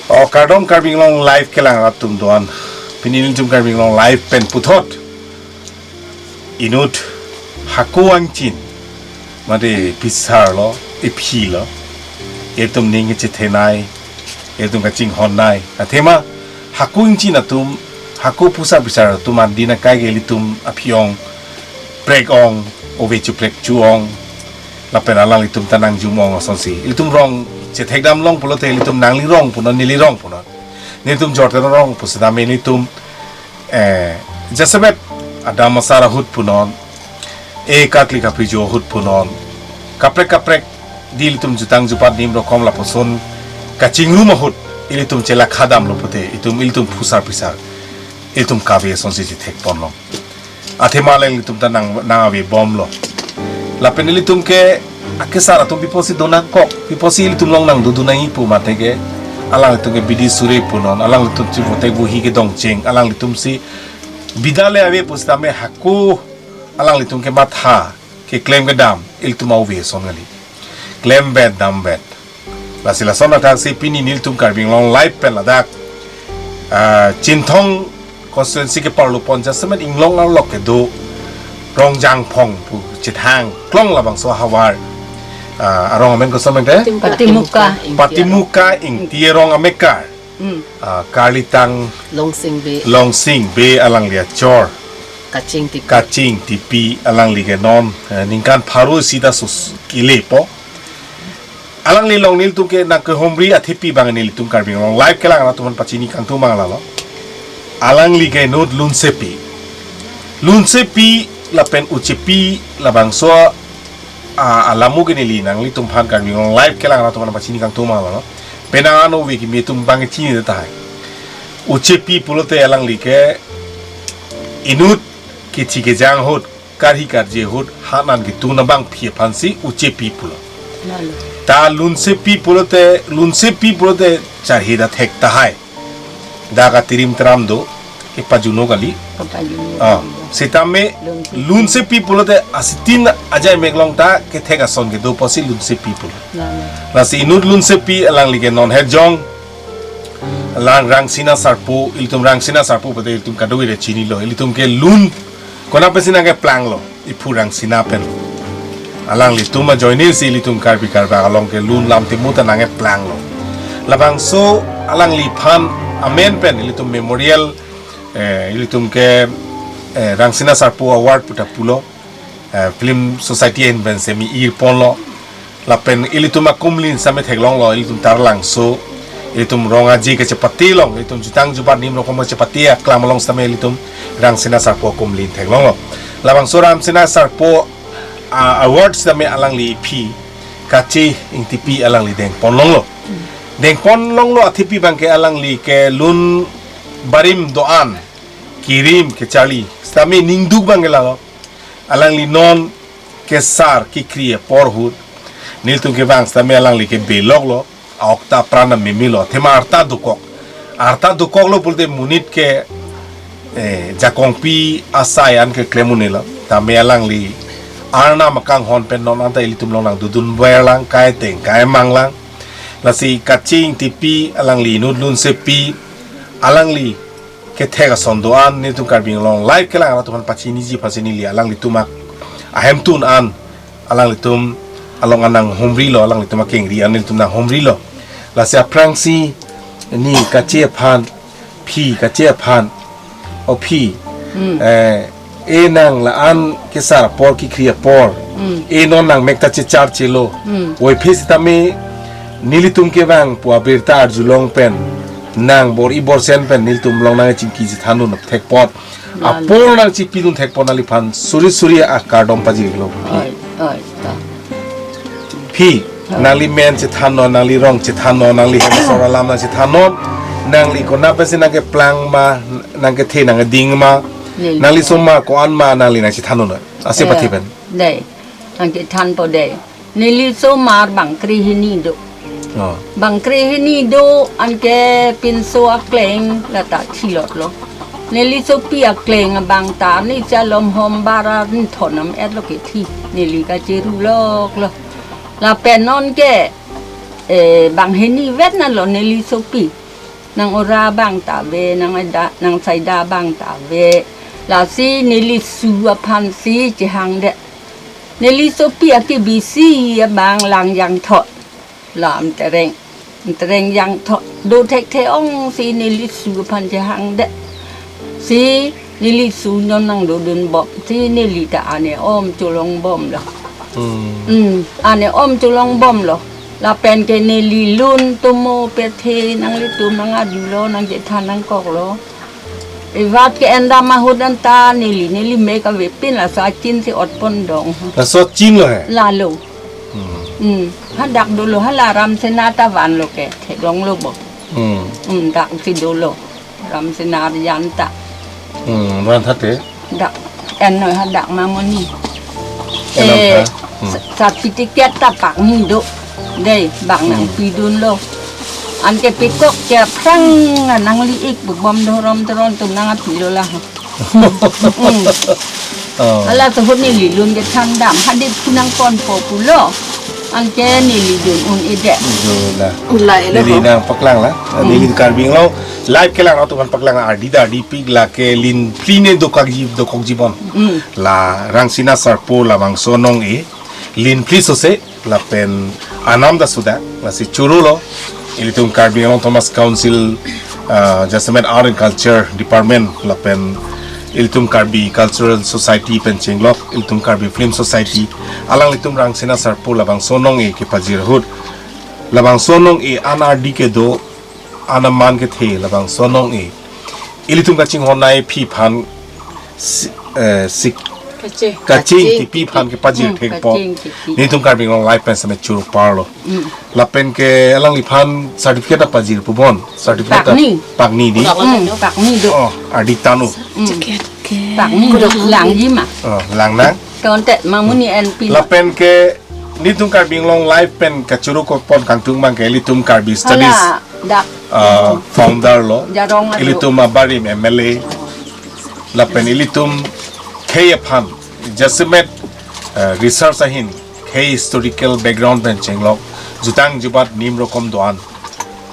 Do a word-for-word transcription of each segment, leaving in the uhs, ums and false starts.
O kardom Karbi Anglong Live kelang rat atum doan. Pini nelitum Karbi Anglong Live pen puthot inut hako ingchin mate pisar lo, iphi lo, itum ning kechethenei, itum kachinghonnei. Athema hako ingchin atum, hako phusar phisar atum an din akai ke ilitum aphi-ong, prek-ong, ove chuprek chu-ong, lapen alanglitum ta nangjum-ong asonsi. Ilitum rong chethekdam long pulote ilitum nangli rong punon, neli rong punon. Nelitum jorte rong pusitame nelitum, eh, jasemet adam asar ahut punon, e katli kaprijo ahut punon, kaprek kaprek di ilitum jutang jupat nim rokom lapuson kachingrum ahut ilitum chelakha damlo pute, itum ilitum phusar phisar, ilitum kave asonsi chethekpon long. Athema le ilitum ta nang, nang ave bomlo. Lapen ilitum ke akesar atum pi apotsi do nangkok, pi apotsi ilitum long nangdodun nangji pu mate ke, alanglitum ke bidi suri punon, alanglitum si vote buhi kedongcheng, alanglitum si bida le ave pusitame hako alanglitum kematha keklem kedam ilitum ave ason kali. Klembet dambet. Lasi lason athak si pini nelitum Karbi Anglong Live pen ladak, ah, Chinthong constituency ke parlupon jasemet inglong arlok kedo Rongjangphong pu chethang klong labangso ahavar, ah, arong amen koson mente? Patimuka. Patimuka Ingti arong amekar. Hmm. Ah, karlitang Longsing Bey. Longsing Bey alangli achor. Kaching Tipi. Kaching Tipi alangli ke non, eh, ningkan pharo isi ta sus kelepo. Alangli along nelitum ke nangkehumri athepi abang nelitum Karbi Anglong Live kelang atum aphan pachini kangtung abang lalo. Alangli ke inut Lunsepi. Lunsepi lapen Uchepi labangso, ah, alam ke neli nanglitum aphan Karbi Anglong Live kelang atum aphan pachini kangtung abang lalo. Penang ano ove kimi atum abang chini tahai. Uchepi pulote alangli ke inut kethi kejang ahut, karhi karje ahut, hanan ketun abangpi aphansi Uchepi pulo. Lalo. Ta Lunsepi pulote, Lunsepi pulote charhe ta thek tahai. Dak atirim tram do, kepajuno kali. Kepajuno. Ah, kali. Sitame Lunsepi. Lunsepi pulote asitin ajai mek along ta kethek ason kedo apotsi Lunsepi pulo. Lalo. Lasi inut Lunsepi alangli ke non hejong. Alang Rangsina Sarpo, ilitum Rangsina Sarpo pute ilitum kadokave chinilo, ilitum ke lun kona pensi nangkeplanglo, iphu Rangsina pen. Alanglitum ajoine si ilitum Karbi Karbak along ke lun lam timu ta nangkeplanglo. Labangso alangliphan amen pen ilitum memorial, eh, ilitum ke, eh, Rangsina Sarpo Award pu ta pulo, eh, Film Society ahin pen semi irponlo. Lapen ilitum akumlin sitame theklonglo, ilitum Taralangso, ilitum rong aje kechepate along, ilitum jutang jubat nim rokom kechepate aklam along sitame ilitum Rangsina Sarpo akumlin theklonglo. Labangso Rangsina Sarpo, ah, award sitame alangli iphi Kache Ingtipi alangli dengponlonglo. Dengponlonglo athepi abangke alangli ke lun barim do-an, kirim kecharli sitame ningduk abangke lalo. Alangli non kesar kekri apor ahut, nelitum kevang sitame alangli ke beloklo, a-ok ta apran ta memelo, athema arta dokok. Arta dokoklo pulote monit ke, eh, jakongpi asai an keklem un-elo. Tame alangli arnam akanghon pen non anta ilitum along nangdodun berlang, kaiteng kaimanglang. Lasi Kache Ingtipi alangli inut Lunsepi, alangli kethek ason do-an nelitum Karbi Anglong Live kelang atum aphan pachiniji aphansi neli alanglitum ahemtun an, alanglitum along an nanghumrilo, alanglitum akengri an nelitum nanghumrilo. Lasi aphrangsi ne Kache aphan, phi Kache aphan, o phi, Hmm. eh, e nang la-an kesar apor kekri apor, Hmm. e non nangmek ta chechar chelo. Hmm. Voiphit sitame nelitum kevang pu abirta arjulong pen, nang bor-i borsen pen nelitum along nangchingki chethandun thekpot. Lalo. Apor nangchipidun thekpot, nangliphan suri suri akardom pajirlo. Oi, oi, ta. Phi, Hmm. nangli men chethannon, nangli rong chethannon, nangli hemsor alam nangchethannon. Nangli konat pensi nangkeplang ma, nangkethe nangkeding ma, Neli. Nangli osomar ko-an ma nangli nangchethan un-e. Ase Eh, pathe pen. Dei. Nangchethanpo dei. Neli osomar bang krehini do. Oh. Bang krehini do anke pinso akleng lata thilotlo. Neli sopi akleng abang ta ni chalom hom bara ni thonam etlo kethi. Neli kacheruloklo. Lapen non ke, eh, bang hini vet na lo neli sopi. Nang ora bang ta ave, nang ada, nang saida bang ta ave. Lasi neli su aphan si chehangdet. Neli sopi ake bisi abang lang jangthot. Lam tereng. Tereng jangthot. Do thekthe ong si neli su aphan chehangdet. Si neli su non nangdodunbom. Si neli ta ane om cholongbomlo. Hmm. Hmm, ane om cholongbomlo. Lapen ke neli lun tomo pethe nanglitum nangadiulo, nangchethan nangkoklo. Ivat ke endam ahut anta neli, neli mek avepin laso achin si otpon dong. Laso chin lo he? Lalo. Hmm. Hmm. Hadak dolo hala Ramsena ta vanlo ke, thedonglo bo. Hmm. Hmm, dak si dolo. Ramsena arjan ta. Hmm, van thate? Dak, en noi hadak mamoni. Enam Eh, ha? Hmm. Sa-, certificate ta pakni do. Dei, bang nang Hmm. pidunlo. Anke pekok ke aphrang nangli-ik bom dhorom dhorom tum nangpilo lah. Hmm. Oh. Hala ahut neli lun kethan dam. Hadip kunang konpo pulo. Anke neli dun un-edet. Dun lah. Ulai lo Neli ho. Nangpaklang lah. Hmm. Neli Karbi Anglong live kelang atum aphan paklang ardi ta ardi pik lake lin phli ne dokokji, dokokji bon. Hmm. La Rangsina Sarpo labangso anong-e. Lin phli sose lapen anam ta suda, lasi chorolo. Ilitum Karbi Anglong Autonomous Council, ah, jasemet Art and Culture Department lapen ilitum Karbi Cultural Society pen chenglok, ilitum Karbi Film Society, alanglitum Rangsina Sarpo labangso anong-e kepajir ahut. Labangso anong-e an ardi kedo, an aman kethe labangso anong-e. Ilitum kachinghon-i aphi aphan si-, eh, si-, Kaching. Kaching Kaching tipi aphan kepajir Hmm, thekpo. Kaching tipi. Nelitum Karbi Anglong live pen same choro parlo. Hmm. Lapen ke alangliphan certificate ta pajir pu bon. Certificate ta Pakni. Pakni di. Hmm, pakni do. Oh, ardi tanu. Hmm. Pakni do. Langji ma. Oh, langnang. Tonte mamoni N P. Lapen ke nelitum Karbi Anglong live pen kachoro kopon kangtung abang ke ilitum Karbi Studies, Hala, dak. Ah, founder lo. Jarong ado. Ilitum abarim M L A. Lapen ilitum khei aphan jasemet, eh, research ahin, khei historical background pen chenglok, jutang jubat nim rokom do-an,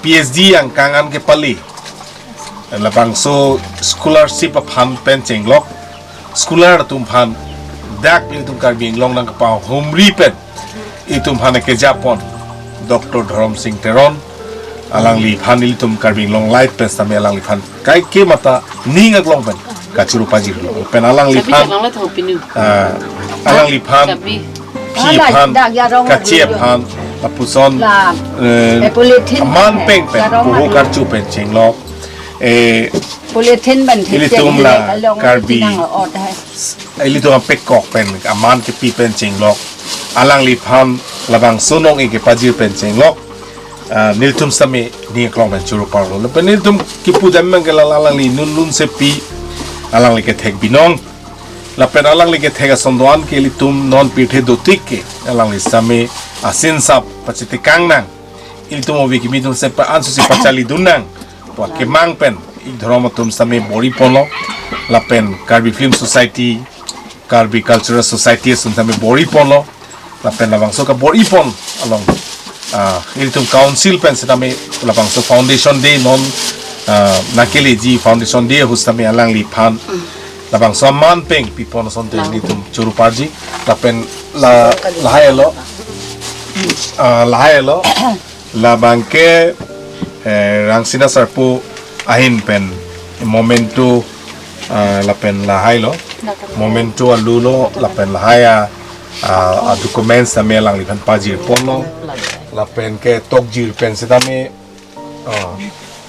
P H D angkang an kepale, labangso scholarship aphan pen chenglok, scholar atum aphan dak ilitum Karbi Anglong nangkapahumri pen itum aphan kejapon Doctor Dhorom Sing Teron, alangliphan ilitum Karbi Anglong live pen same alangliphan kaike mata ning aklong pen kachoro pajirlo. Pen alangliphan, Sabi lang la tho pinu. Ah, alangliphan, Sabi. Phi aphan, Dak jarong kachi adu. Aphan, lapuson, La. Eh, Eh, polythene. Aman peng pen, Jarong puhu adu. Karchu pen chenglok. Eh, Polythene ban thek ilitum thek la lek along Karbi. Chinang ot hai. Ilitum apekok pen, aman kepi pen chenglok. Alangliphan, labangso anong-e kepajir pen chenglok. Ah, nelitum same ning aklong pen choro parlo. Lapen nelitum kipu dam abang ke la alangli nun lun sepi, alangli kethek binong. Lapen alangli kethek ason do-an ke ilitum non pirthe dotik ke, alangli same asin sap pachitikang nang. Ilitum ove kimi atum sepa ansu si pachali dun nang. Pu akemang pen, ik dhorom atum same bor-iponlo. Lapen Karbi Film Society, Karbi Cultural Society atum same bor-iponlo. Lapen labangso kabor-ipon along, ah, ilitum council pen setame labangso foundation day non, ah, nangkeleji foundation day ahut setame alangliphan labangso aman peng pipon asonte ilitum choro parji. Lapen la, lahai lo, ah, lahai lo. Labang ke, eh, Rangsina Sarpo ahin pen memento, ah, lapen lahai lo. Memento alu lo lapen lahai a, ah, a documents tame alangliphan pajirponlo. Lapen ke tokjir pen setame, ah,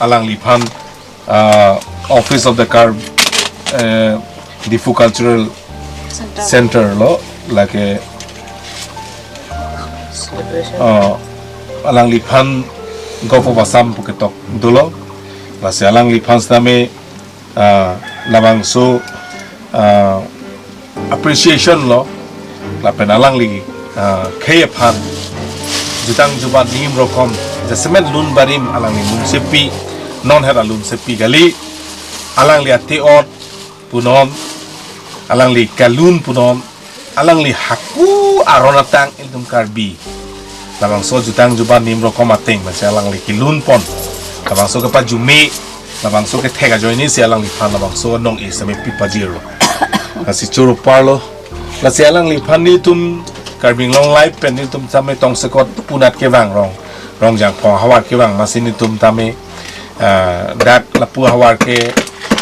alangliphan, ah, Office of the Kar-, eh, Diphu Cultural Center. Center lo, lake, ah, alangliphan Govt. Of Assam pu ketok dolo. Lasi alangliphan sitame, ah, labangso, ah, appreciation lo, lapen alangli, ah, khei aphan jutang jubat nim rokom jasemet lun barim alangli lun sepi, non het alun sepi kali, alangli ate-ot punon, alangli kalun punon, alangli hako aron atang ilitum Karbi labangso jutang jubat nim rokom ateng pensi alangli kelun pon. Labangso kepajume, labangso kethek ajoine si alangliphan labangso nong-e sitame pipajirlo. Lasi choro parlo. Lasi alangliphan nelitum Karbi Anglong Live pen nelitum tame tongsekot punat kevang rong, Rongjangphong havar kevang amatsi nelitum tame, ah, dak lapu havar ke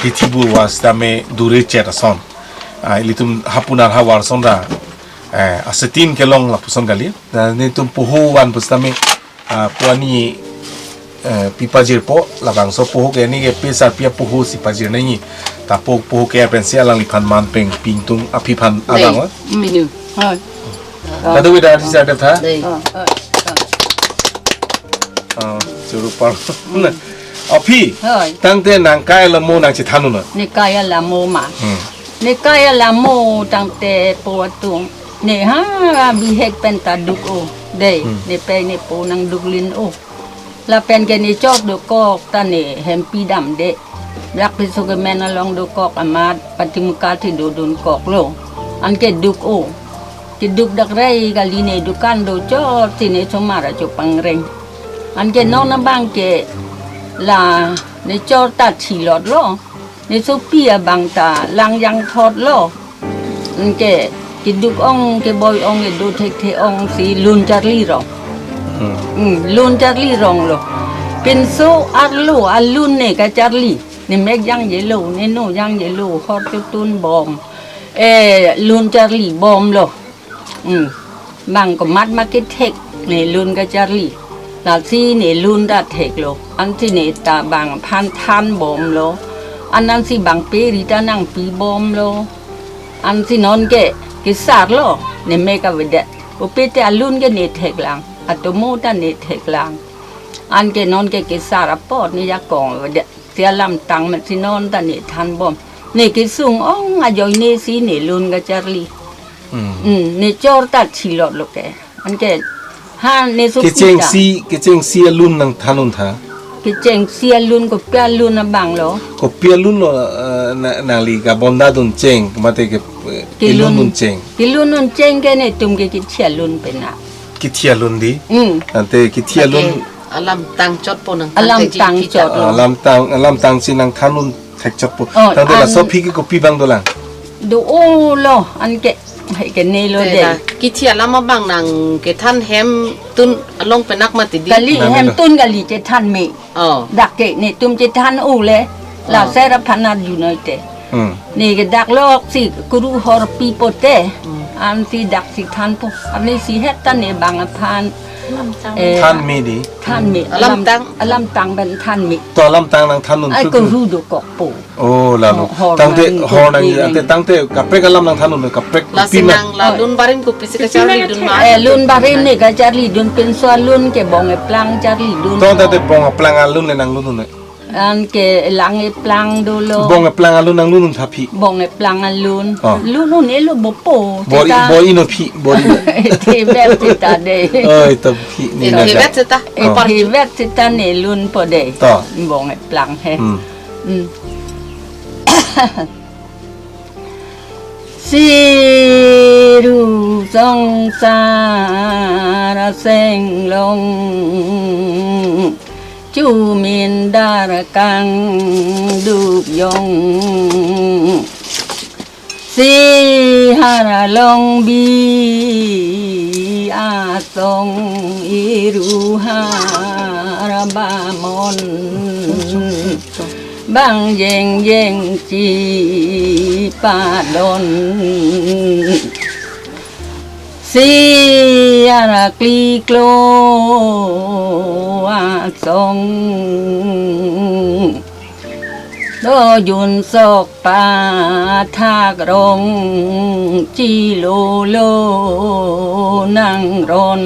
Tithi Borua sitame dure chet ason. Ah, ilitum hapunat havar ason ra, eh, asetin kelong lapuson kali. Na nelitum poho van pusitame, ah, puani, eh, pipajirpo, labangso poho ke ni ke pesar pia poho si pajir nangji. Ta po poho ke pensi alangliphan man peng pingtung aphi aphan. Dei. Abang, wa? Mm. Pinu. Hoi. Kado wida di sa tha? Dei. Oh, oh, oh. Ah, choro par. Mm. Aphi. Hoi. Tangte nangkai alamo nangchethan un-e. Nekai alamo ma. Hmm. Nekai alamo tangte po atum. Ne ha bihek pen ta duk o. Dei, Hmm. ne pei ne po nangduk lin o. Lapen ke ne chok dokok ta ne hempi damde. Black piso ke men along dokok amat patimuka thi dodun koklo. Anke duk o. Keduk dak rei kali ne dukan do chot si ne chomar acho pangreng. Anke non abang ke la ne chor ta thilotlo. Ne sopi abang ta lang jangthotlo. Anke keduk ong keboi ong kedo thekthe ong si lun charli rong. Hmm. Hmm, lun charli ronglo. Pinso arlo alun ne kacharli. Ne mek jangjelo, ne no jangjelo, hor chotun bom. Eh, lun charli bomlo. Hmm. Bang komat ma kethek ne lun kacharli. Lasi ne lun ta theklo. Ansi ne ta bang aphan than bomlo. An ansi bang pe ri ta nangpi bomlo. Ansi non ke kesarlo. Ne mek avedet. Ope te alun ke ne theklang. Atomo ta ne theklang. Anke non ke kesar apot ne jakong avedet. Si alamtang amatsi non ta ne than bom. Ne kesung ong ajoine si ne lun kacharli. Hmm. Hmm, ne chor ta thilotlo ke. Anke ha ne sopi ta. Kechengsi, kechengsi alun nangthan un tha. Kechengsi alun kopi alun abanglo. Kopi alunlo, eh, na, nangli kabonda dun cheng, mate ke, eh, kelun dun cheng. Kelun dun cheng ke netum ke kethi alun pena. Kethi alun dei. Hmm. Ante kethi alun. Alamtang chotpo nang. Alamtang chot. Ah, alamtang, alamtang si nangthan un thek chotpo. Oh, tangte an- laso aphi ke kopi abang dolang. Do-olo anke, hai ke nelo. Te dei. La kethi alam abang nangkethan hemtun along penak mati dei. Kali. Nang hemtun kali chethan me. Oh. Dak ke netum chethan u le. La Oh. ser aphan arjunoi te. Hmm. Ne ke dak lok si kuru hor pipo te. Hmm. Ansi dak si thanpo. Ansi het ta ne bang aphan. Eh, than me dei. Than me. Alamtang. Alamtang pen than me. To alamtang nangthan un. Ai, tu, tu. Kuru dokokpo. Oh, lalo. Hor, hor tangte nang hor nang dei ante nang. Tangte kaprek alam nangthan un, kaprek. Lasi kopi ma. Nang la lun barim kopisi kacharli dun ma. Eh, lun barim ne kacharli dun pinso alun ke bong eplang charli dun. To tangte bong eplang alun le nanglun un. Anke lang eplang dolo. Bong eplang alun nanglun un tha aphi. Bong eplang alun. Oh. Lun un elo bopo. Bor-i, teta. Bor-i non aphi, bor-i non. Thevet teta dei. Oi, to aphi ne. Eh, na thevet teta. Eh, oh. Thevet teta ne lunpo dei. To. Bong eplang he. Hmm. Hmm. Siru songsar asenglong, chumin dar kangduk jong, si har along bi asong iru har bamon. Bang jeng jeng chipadon. Si arakli klo asong. Dojun sok pathak rong chilolo nangron.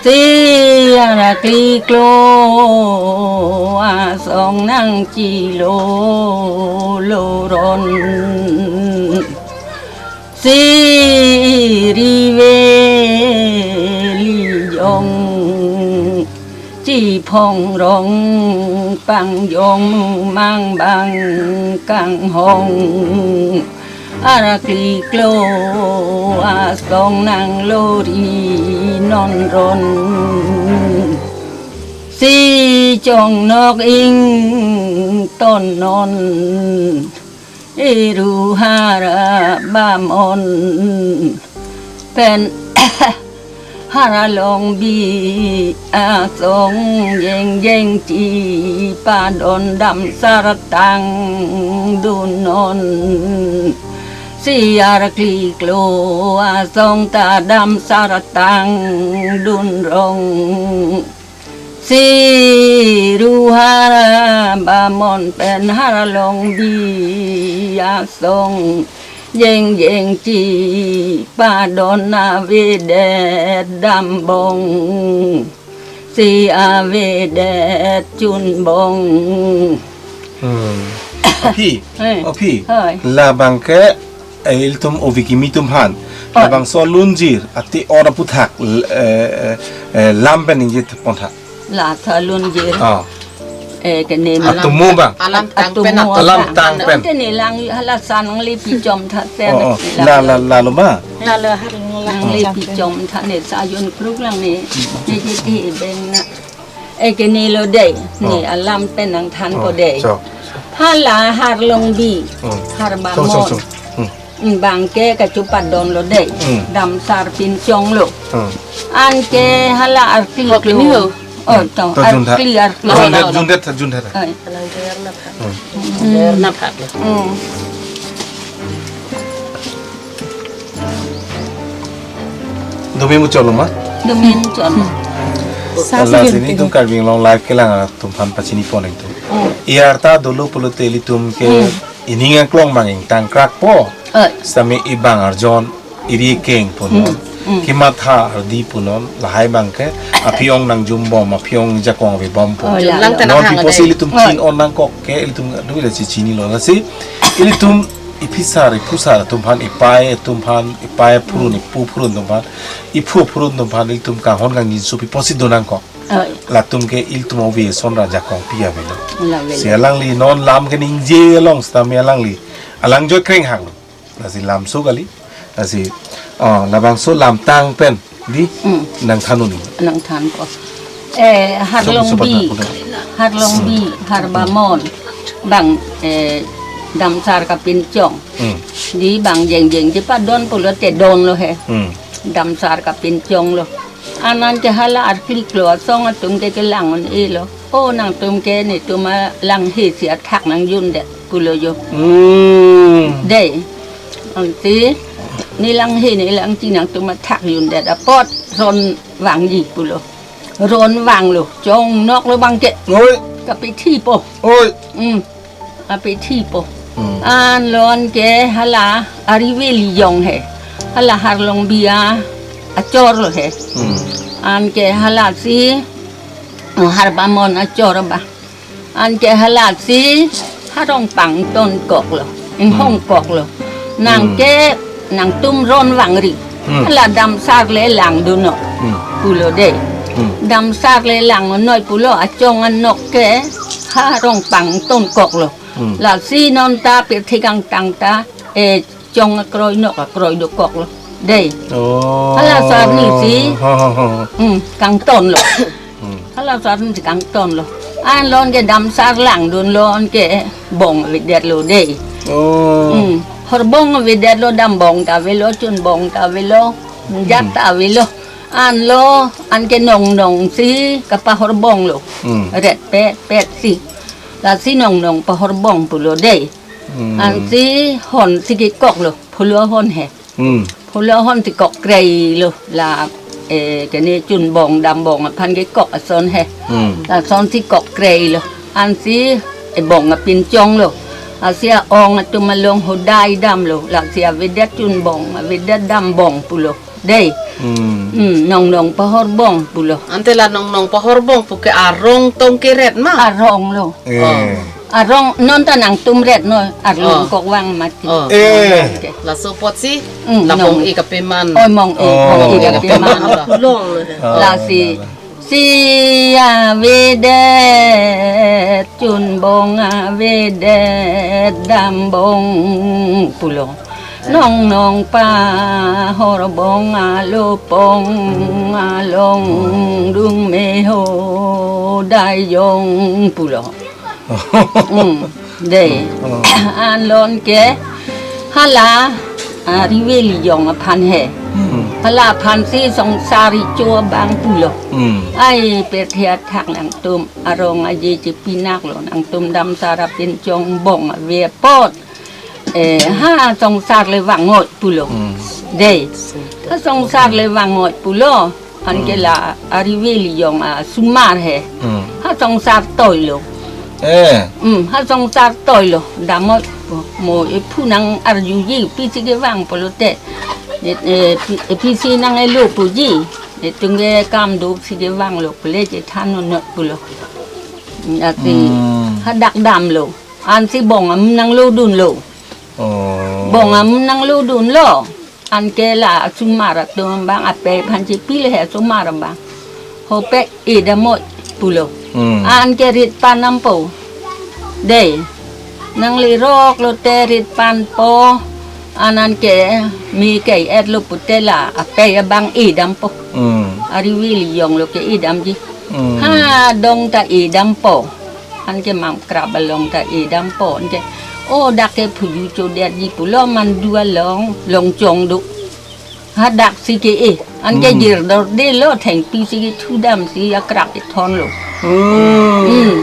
Si arakliklo asong nangchilo loron. Si rive lijong chiphongrong pangjong mumang bang kanghong. Arakliklo asong nanglori non ron. Si chongnok ington non Iru Hara Bamon pen Hara Longbi asong jengjeng chipadon damsar tangdun non. Si arakliklo asong ta damsar tangdun rong. Si Iru Hara Bamon pen Hara Longbi asong jengjeng chipadon avedet dambong. Si avedet chunbong. Hmm. Aphi, Eh. aphi. Hoi. Labang ke, eh, ilitum ovi kimi atum aphan. Hoi. Labangso lunjir, ati ora aputhak, l-, eh, eh, eh, lam pen ingjir pontha. La tha lunjir. Ah. Eh, kene Atum mo bang. Alam tang pen Atum mo atum. Alam tang pen. Kene lang hala san nangli pichom tha se Oh, oh. na La, la, la lo ma. Lalo har lang Nangli tang pen. pichom tha ne sa yun kruk lang ne. Ne je te beng na. Eh, kene lo dei. Ne Oh. alam pen nangthan ko Oh, dei. so. Hala Hara Longbi. Hmm. Hara So, so, Bamon. so. Hmm. Bang ke kachepadon lo dei. Hmm. Damsar pinchong lo. Hmm. Anke hala arkli Oh, klo. kini lo. Oh, to. To jun tha. Arkli, arkli. Jun tha, Oh, jun tha, jun tha. Ai. Alang ger na pha. Hmm. Ger na pha lo. Hmm. Dumi muchot lo ma? Dumi muchot lo. Sa Lasi si nelitum Karbi Anglong Live kelang atum aphan pachini pon nelitum. Hmm. Arta dolo pulote ilitum ke Hmm. ining angklong bang ingtang krakpo. Oi. Sitame ibang arjon iri keng punon. Hmm, hmm. Kematha ardi punon. Lahai bang ke aphi-ong nangjumbom, aphi-ong jakong avebompo. Oh, la, Lang la. tenang Non hang pipo si adai. ilitum Oi. chin-on nangkok ke ilitum dovile si chinilo. Lasi ilitum iphisar, iphusar atum aphan, ipei atum aphan, ipei phurun, Hmm. ipu phurun atum aphan, iphu phurun atum aphan ilitum kanghon kangjinso pipo si do nangkok. Oi. Latum ke ilitum ove ason ra jakong pi avelo. La avelo. Si alangli non lam keningje along sitame alangli alang joi krenghang. Lasi lamso kali. Lasi, oh, labangso lam tang pen dei Hmm. nangthan un-e. Nangthan ko. Eh, Hara Longbi, Hara Longbi, Hara Bamon. Bang, eh, damsar kapinchong. Hmm. Dei bang jengjeng chepadon pulote don lo he. Hmm. Damsar kapinchong lo. Anke hala arkli klo asong atum ke kelang un-e lo. O nangtum ke netum alanghe si athak nangjundet pulo jo. Hmm. Dei. Ansi ne langhe ne langche nangtum athak jundet apot ron vangji pulo. Ron vanglo. Chongnok lo bang ke. Oi. Kapethi po. Oi. Hmm. Apethi po. Hmm. Anlo anke hala arive lijong he. Hala Hara Longbi achor lo he. Hmm. Anke hala si, oh, Hara Bamon achor ba. Anke hala si Hara Rongpang ington kok lo. Inghong Hmm. kok lo. Nang Hmm. ke nangtum ron vangri. Hmm. Hala damsar le langdun non. Hmm. Pulo dei. Hmm. Damsar le langnon pulo achong anok ke Hara Rongpang ington kok lo. Hmm. Lasi non ta pirthe kangtang ta, eh, chong akroi nok akroi dokok lo. Dei. Oh. Hala sar ni si. Ha, ha, ha. Hmm, kangton lo. Hmm. Hala sar ni si kangton lo. Anlo anke damsar langdun lo anke bong avedet lo dei. Oh. Hmm. Horbong avedet lo, dambong ta avelo, chunbong ta avelo, jat Hmm. ta avelo. Anlo anke nongnong si kapahorbong lo. Hmm. Ret pet pet si. Lasi nongnong pahorbong pulo dei. Hmm. Ansi hon si kekok lo, phulua hon he. Hmm. Phulua hon si kok krei lo, la, eh, kene chunbong dambong aphan kekok ason he. Hmm. Lason si kok krei lo. Ansi, eh, bong apinchong lo. Lasi a-ong atum along hodai dam lo. Lasi avedet chunbong, avedet dambong pulo. Dei. Hmm. Hmm, Nongnong Pahorbong pulo. Ante la Nongnong Pahorbong pu ke arong tong keret ma? Arong lo. Eh. Oh. Arong non ta nangtum ret noi, arlong Oh. kok vang mati. Oh. Eh. Oke. Laso apotsi, Hmm, la Nong. Mong-e kapeman. Oh, Mong-e, Oh. Mong-e Mong-e kapeman. kapeman. Arlong. Oh, Lasi, la, la. Si avedet, Chunbong avedet, Dambong pulo. Nongnong Pahorbong alopong along, Dungmeho Dayong pulo. Hmm, dei. Oh. Anlon ke hala, ah, Rive Lijong aphan he. Hmm. Hala aphan si songsar icho abang pulo. Hmm. Ai, pirthe athak nangtum arong aje chipinak lo, nangtum dam sara pinchong bong ave apot. Eh, ha songsar le vang-oi pulo. Hmm. Dei. Ha songsar le vang-oi pulo. Anke Hmm. la Rive Lijong asomar he. Hmm. Ha songsar toi lo. Eh. Hmm, ha songsar toi lo. Dam-oi mo ephu nang-arjuji, pisi kevang pulote. Eh, eh, pi-, eh, pisi nang-elo puji. Netum ke kam do si kevang lo pule chethan non pulo. Lasi Hmm. hadak damlo. Ansi bong am nanglodunlo. Oh. Bong am nanglodunlo. Anke la asomar atum abang apei aphan chepile he asomar abang. Hopek e dam-oi pulo. Hmm. Anke rit pan dampo. Dei. Nanglerok lote rit panpo. Ananke me ke-et lo pute la apei abang e dampo. Hmm. Rive Lijong lo ke-e damji. Hmm. Ha dong ta e dampo. Anke mangkrap along ta e dampo. Anke, o dak ke phuju chodetji pulo mandu along, longchong do. Hadak si ke-e. Anke Hmm. jirdor de lo thengpi si kethu dam si akrap kethon lo. Hmm. Hmm.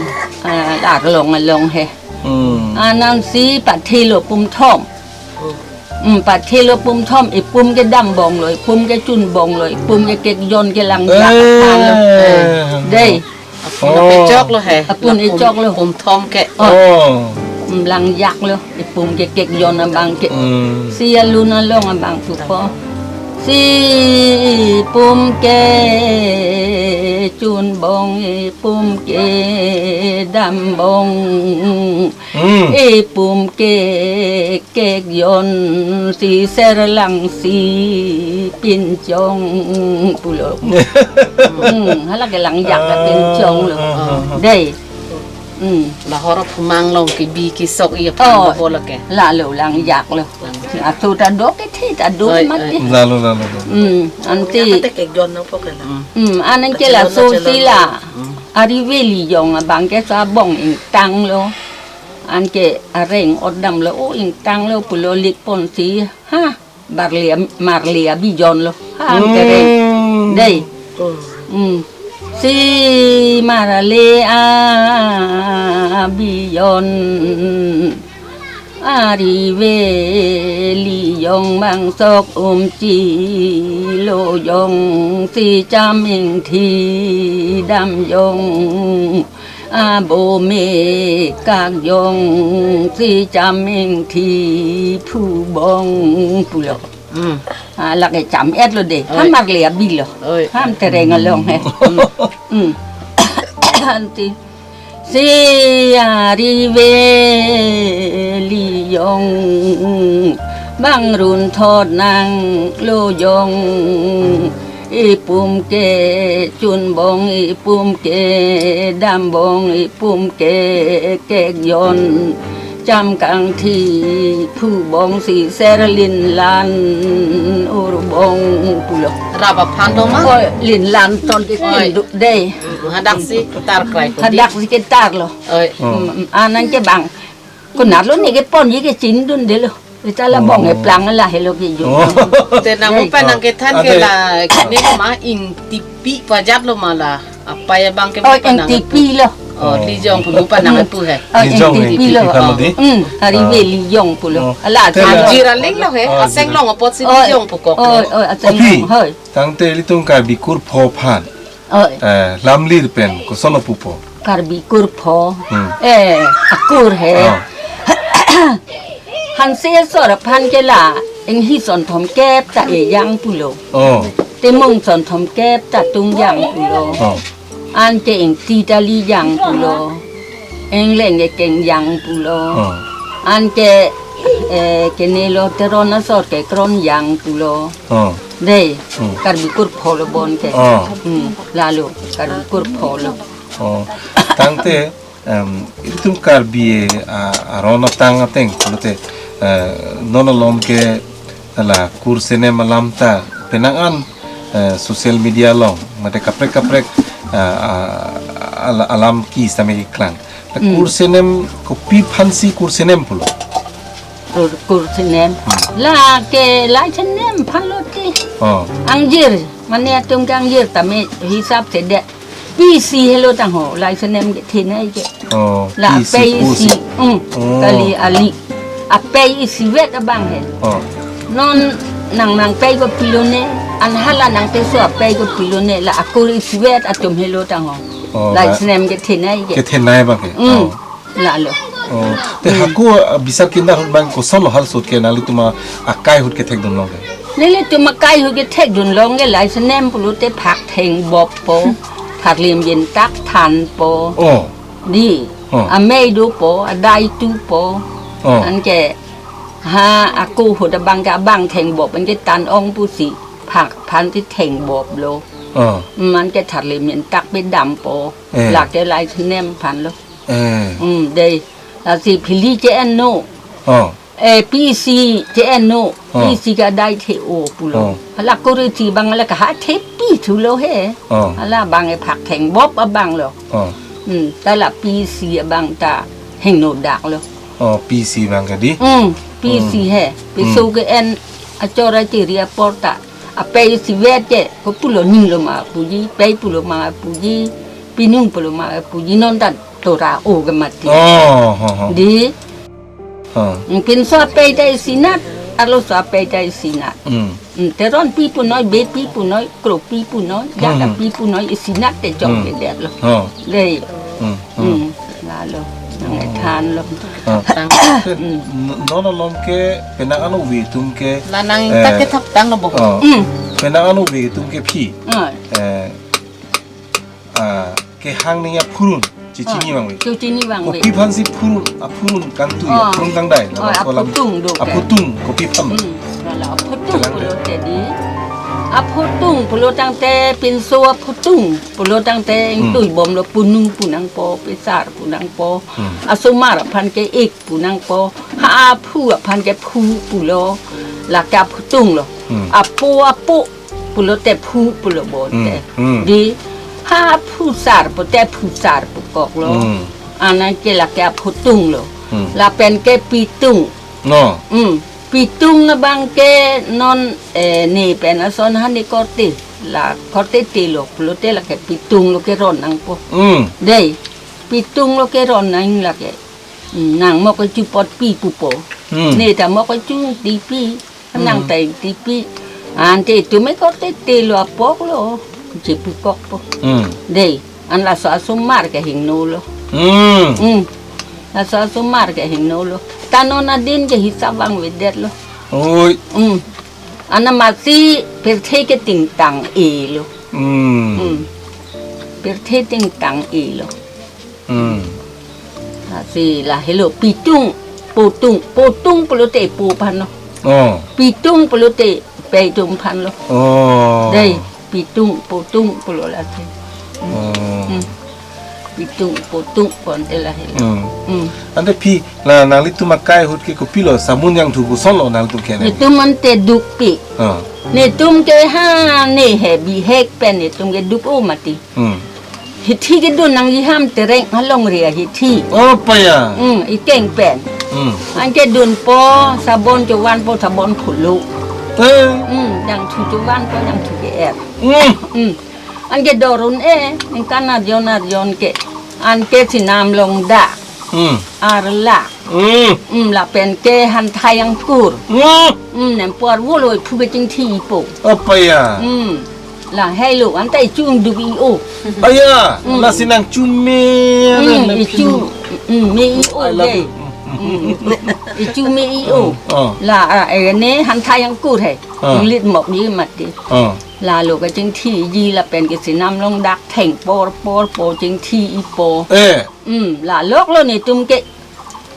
Ah, arlong along he. Hmm. Anansi pathelo pumthom. Hmm, pathelo pumthom, ipum ke dambong lo, ipum ke chunbong lo, ipum ke kekjon ke langjak Eh. aphan lo. Eh, dei. Apun Oh. echok lo he. Apun Lapum echok lo. Pumthom ke. Oh. Oh. Hmm, langjak lo, ipum ke kekjon abang ke. Hmm. Si alun along abang pupo. Si ipum ke chunbong, ipum ke dambong. Hmm. Ipum ke kekjon si ser lang si pinchong pulo. Hmm, hala ke langjak ke pinchong lo. Ah, ah, ah. Dei. Hmm. La hor phumang long kebi kesok iya Oh. pang bola ke. Lalo langjak lo. Langjak. Aso ta do kethe ta do Oi, mati. Oi. Lalo, lalo, lalo. Hmm, anti. Kate kekjon nangpo ke la. Hmm. Hmm, ananke Kechelon, laso kechelon. sila. Hmm. Rive Lijong abang ke so abong ingtang lo. Anke areng-ot damlo, o ingtang lo pulo likpon si. Ha, marli, marli abijon lo. Ha, Hmm. tereng. Dei. Hmm. Hmm. Si marli abijon. Rive Lijong bangsok umchi lo jong si cham ingthi dam jong. Abo me kak jong si cham ingthi phubong pulo. Hmm. Ah, lake cham-et lo dei. Oi. Hamar le abi lo. Oi. Ham tereng along he. Hmm. Hmm. Anti. Si Rive Lijong bang runthot nang lo jong, ipum ke chunbong, ipum ke dambong, ipum ke kekjon, cham kangthi phubong si ser linlan urbong pulo. Rap aphan do ma? Oi, linlan ton ke Oi. Kindu dei. Hmm, hadak si tar krai ko di. Hadak si ketar lo. Oi. Oh. Hmm, ananke bang. Konat lo ne keponji kechindunde lo. Ita la Oh. bong eplang la helo ke ju. Oh. Te nang Oi. upa nang kethan ke Ade. la kini ma ingtipi pajat lo ma la. Apei abang ke Oh, upa nang ingtipi lo. Oh, Oh. Lijong pu upa nang pu he. Oh, Lijong ingtipi ingtipi lo. Phan Oh. lo di? Hmm, Rive Ah. Lijong pulo. Oh. Ala Te la- Jira ling lo he. Oh, Aseng Jira. long apot si Oi. Lijong pu kok Oi, lo. oi, aseng Api. long. Hoi. Tangte ilitum Karbi Kurpho aphan. Oi. Eh, lamlir pen, kosonlo pupo. Karbi Kurpho. Hmm. Eh, akur he. Oh. Hanse asor aphan ke la, inghi son thomkep ta ejang pulo. Oh. Timung son thomkep ta tung jang pulo. Oh. Anke ingti tali jang pulo. Ingleng kekeng jang pulo. Oh. Anke, eh, kenelo Teron asor kekron jang pulo. Oh. Dei, Hmm. Karbi kurpho lo bon ke. Oh. Hmm, lalo, Karbi kurpho lo. Oh. Tangte, em, ilitum Karbi, ah, aron atang ateng, pulote, eh, non alom ke la kursenem alam ta penang an, eh, social media along, mate kaprek kaprek, ah, ah, ala-, alam ki sitame keklang. La Hmm. kursenem kopi aphansi kursenem pulo? Kur-, kursenem. Hmm. Lake, laisenem aphan lo ti. Oh. Angjir, mane atum ke angjir tame hisap se de. Pisi helo tang ho, laisenem kethenei ke. Oh, La pisi, pei pusi. isi, mm, Oh. kali ali. Apei isivet abang he. Oh. Non nang nangpei kopilo ne, an hala nangteso apei kopilo ne, la akur isivet atum helo tang ho. Oh, la- Laisenem kethenei ke. Kethenei abang ke. Mm. Oh. Lalo. Oh. Te Hmm. hako, ah, bisar kindar ahut abang koson lo hal sut ke nanglitum akai ahut kethekdun long ke? Nelitum akai ahut kethekdun long ke laisenem pulote phak thengbop po, tharlim yen tak than po. Oh. Dei. Oh. Amei do po, adai tu po. Oh. Anke ha ako ahut abang ke abang thengbop, anke tan ong pusi phak aphan ti thengbop lo. Oh. Mm, anke tharlim yen tak pe dam po. Eh. Lake laisenem aphan lo. Eh. Mm, dei. Lasi phili che-en no. Oh. Eh, pisi che-en no. Oh. Pisi ke adai the-o pulo. Oh. Hala kuri ti abang la kaha thepi thulo he. Oh. Hala abang e phak thengbop abang lo. Oh. Hmm, ta la pisi abang ta hingno dak lo. Oh, pisi abang ke dei? Hmm, pisi Hmm. he. Piso Hmm. ke-en achor achiri apor ta. Apei isivet ke, ko pulo ning lo ma puji, pei pulo ma puji, pinung pulo ma puji, non ta tora o ke mati. Oh, ho, ho. Dei? Oh. Pinso apei ta isinat, arloso apei ta isinat. Hmm. Hmm, Teronpi punoi, Beypi punoi, Kropi punoi, Hmm. Jadapi punoi, isinat te chok Hmm. ke det lo. Oh. Dei. Hmm. Hmm. Hmm. Lalo, nang Oh. ethan lo. Ah. Tang. Hmm. N-, non alom ke penang an ove atum ke, La nang eh, ingtak kethap tang lo bo. Oh. Hmm. Penang an ove atum ke phi. Ah. Eh, ah, kehang ning aphurun, chechini Ah, vangve. Chechini vangve. Kopi aphansi phurun, aphurun kangtui, Oh. aphurun kangdai, Oh, laso alam. Aphutung do ke. Aphutung, kopi aphan. Hmm, lalo aphutung Kelang pulo dei. Te dei. Aphutung pulo tangte pinso aphutung pulo tangte Hmm. ingtui bom lo, punung pu nangpo, pesar pu nangpo. Hmm. Asomar aphan ke ik pu nangpo. Ha aphu aphan ke phu pulo. Lake aphutung lo. Hmm. Apo apo pulote phu pulo bo te. Hmm, hmm. Dei ha phusar pote phusar pukok lo. Hmm. Anang ke lake aphutung lo. Hmm. Lapen ke pitung. No. Hmm. Pitung abang ke non, eh, ne pen ason hani korte. La korte te lo pulote lake pitung lo keron nangpo. Hmm. Dei. Pitung lo keron nang lake. Hmm, nang mok kechu potpi pupo. Hmm. Ne ta mok kechu tipi. Nang Hmm. ta ingtipi. Ante itum e korte te lo apok lo. Chepukok po. Hmm. Dei, an laso asomar ke hingno lo. Hmm. Hmm. Laso asomar ke hingno lo. Ta non adin ke hisap vangvedet lo. Oi. Hmm. Ana masi pirthe ke tingtang-e lo. Hmm. Hmm. Pirthe tingtang-e lo. Hmm. Lasi lahelo pitung, potung, potung pulote po aphan lo. Oh. Pitung pulote pei atum aphan lo. Oh. Dei, pitung, potung pulo lasi. Oh. Hmm. Pitung, potung pu ante lahelo. Hmm. Hmm. Ante phi, la nanglitum akai ahut ke kopilo, sabun jangthu koson lo nanglitum ke ne? Netum ante dukpi. Ah. Netum ke ha ne he bihek pen netum ke duk-o mati. Hmm. Hithi kedun nangji ham tereng alongri ahithi. Oh, paya. Hmm, ikeng pen. Hmm. Anke dunpo, sabon chovan po, sabon phulu. Eh. Hmm, jangthu chovan po, jangthu ke-er. Hmm. Hmm. Anke dorun e, ningkan arjon arjon ke. Anke sinam longda. Hmm. Arla. Hmm. Hmm, lapen ke hanthai angkur. Hmm. Hmm, nempo arvo lo phu kechingthi po. Apa ya? Hmm. Lahelo, anta ichung duk i-o. Aya, Hmm. lasi nangchume. Hmm, nang ichung, hmm, me i-o I love dei. You. Hmm. Hmm. Ichu me i-o. Oh. La, ah, eh, ne han thai angkur he. Oh. Lit mok ji mati. Oh. Lalo kachingthiji lapen ke chenam along dak theng por por po chingthi-ipo. Eh. Hmm, la lok lo netum ke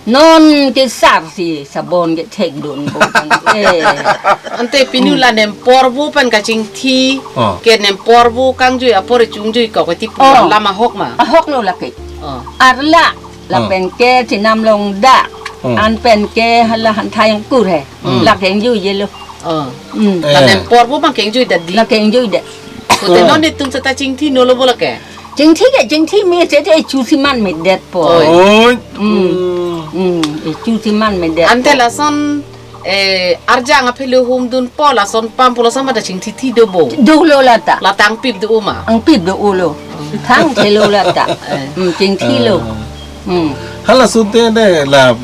non ke sar si sabon ke thek dun po kan. Eh. Ante pinu la nem porvo pen kachingthi. Oh. Ke nem porvo kangjui apor chungjui kok ti pu Oh. Lama ahok ma. Ahok lo lake. Oh. Arla. Lapen ke chenam along dak. Hmm. An pen ke hala han thai angkur he. Hmm. La kengjui je lo. Oh. Hmm. La Eh. Nem porvo bang kengjui dat di. La kengjui dat. Kote Oh. Non netum seta chingthi nolo bo lake. Chingthi ke chingthi me seta ichu si man me det po. Oi. Oi. Hmm. Hmm. Hmm. Ichu si man me det Ante po. Lason eh, arjang aphi lo hum dun po lason pam pulo sama da chingthi thi do bo. Do lo lata. Lata angpip do uma. Angpip do ulo. Thang thelo lata. Eh. Hmm, chingthi lo. Ah. Hmm. Hala sute de la,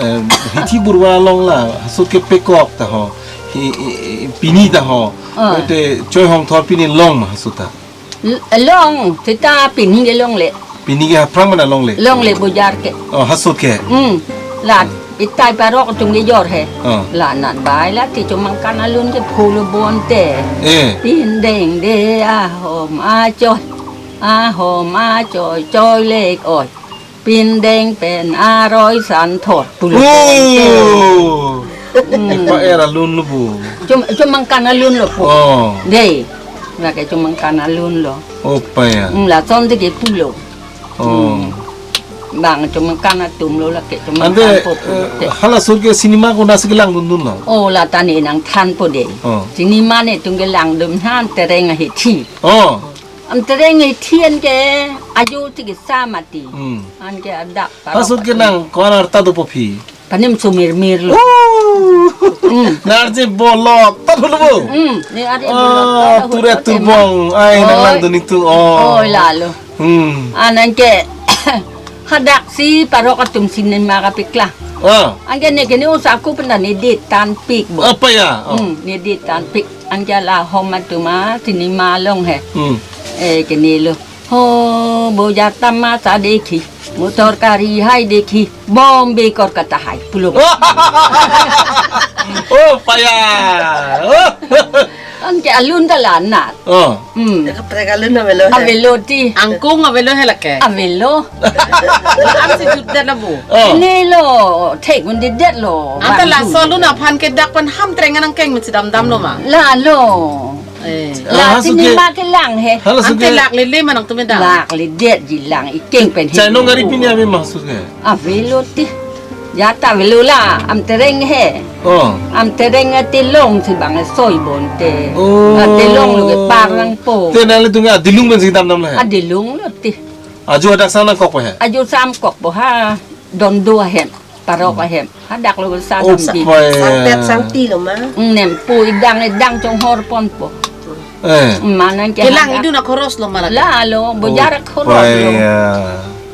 eh, hithi burwa along la, sut ke pekok ta ho. Hi, hi, pini ta ho. Ah. Ete choi hong thor pini long ma sut ta. L-, long, seta pini ke longle. Pini ke aphrang mana longle? Longle bojar ke. Oh, hasut ke? Hmm. La, itai parok atum ke jor he. Oh. La nat bai la ti chomangkan alun ke pholo bonte. Eh. Pindeng de ahom achoi. Ahom achoi choi lek oi. Pindeng pen aroi san thor pulo. Oh! Hmm. Epa er alun lo bu. Chom, chomangkan alun lo pu. Oh. Dei. Lake chomangkan alun lo. Oh, pa ya. Hmm, lason te ke pulo. Oh. Hmm. Bang chomangkan atum lo lake chomangkan Ante, po pulo eh, te. Hala sut ke cinema konat si kelang dun dun lo? Oh, la tani nangthan po dei. Oh. Cinema netum kelang dun han Tereng ahithi. Oh. An Tereng ahithi an ke ajo ti kesa mati. Hmm. An ke adak parok Hasut ke atum. Nang ko-an arta dopo phi? Panim sumirmir lo. Oh. Hmm. Narji bolot ta dulu bu. Hmm, ne ari Ah, bolot ta ture dulu, tubong. Ai, nang Oi. Lang dun itu. Oh. Oi, lalo. Hmm. An an ke hadak si parok atum cinema kapikla. Ah. An ke ne ke ne usaku penda ne di tanpik bo. Apa ya? Oh. Hmm, ne di tanpik. An ke la hom atum a cinema along he. Hmm. Eh, kene lo. Ho, bojar tamasa dekhi, motor kari hai dekhi, Bombay Kolkata hai pulo. Oh, pa ya. Oh. An ke alun ta la nat. Oh. Hmm. Kaprek alun avelo he. Avelo ti. Angkung avelo he lake. Avelo. An si jut det la bu. Oh. Ne lo, thek un det det lo. Anta Bang laso jut. Alun aphan ke dak pen ham Tereng nangkeng min si damdam lo ma. Lalo. Eh. La Ah, hasut ke cinema kelang he. Hala Ante suke. Lak lele ma nangtum eda. Lak le det ji lang ikeng pen he. Chai nong gari pini ave ma hasut ke. Avelo ti. Ya ta avelo la, am Tereng he. Oh. Am Tereng ati long si bang soi bonte. Oh. Ati long lo ke parang po. Te nanglitum ke adilung pen si damdam la he. Adilung lo ti. Ajo hadak sang nangkok po he. Ajo sang kok po ha. Don do ahem. Parok ahem. Hadak lo sa Oh, damdi. Pai. Sangpet sangti lo ma. Nempo idang idang chonghor ponpo. Eh. Manang ke Kelang hadak. Idun akhoros lo ma lake. Lalo, bojar Oh, akhoros lo. Pai, ya.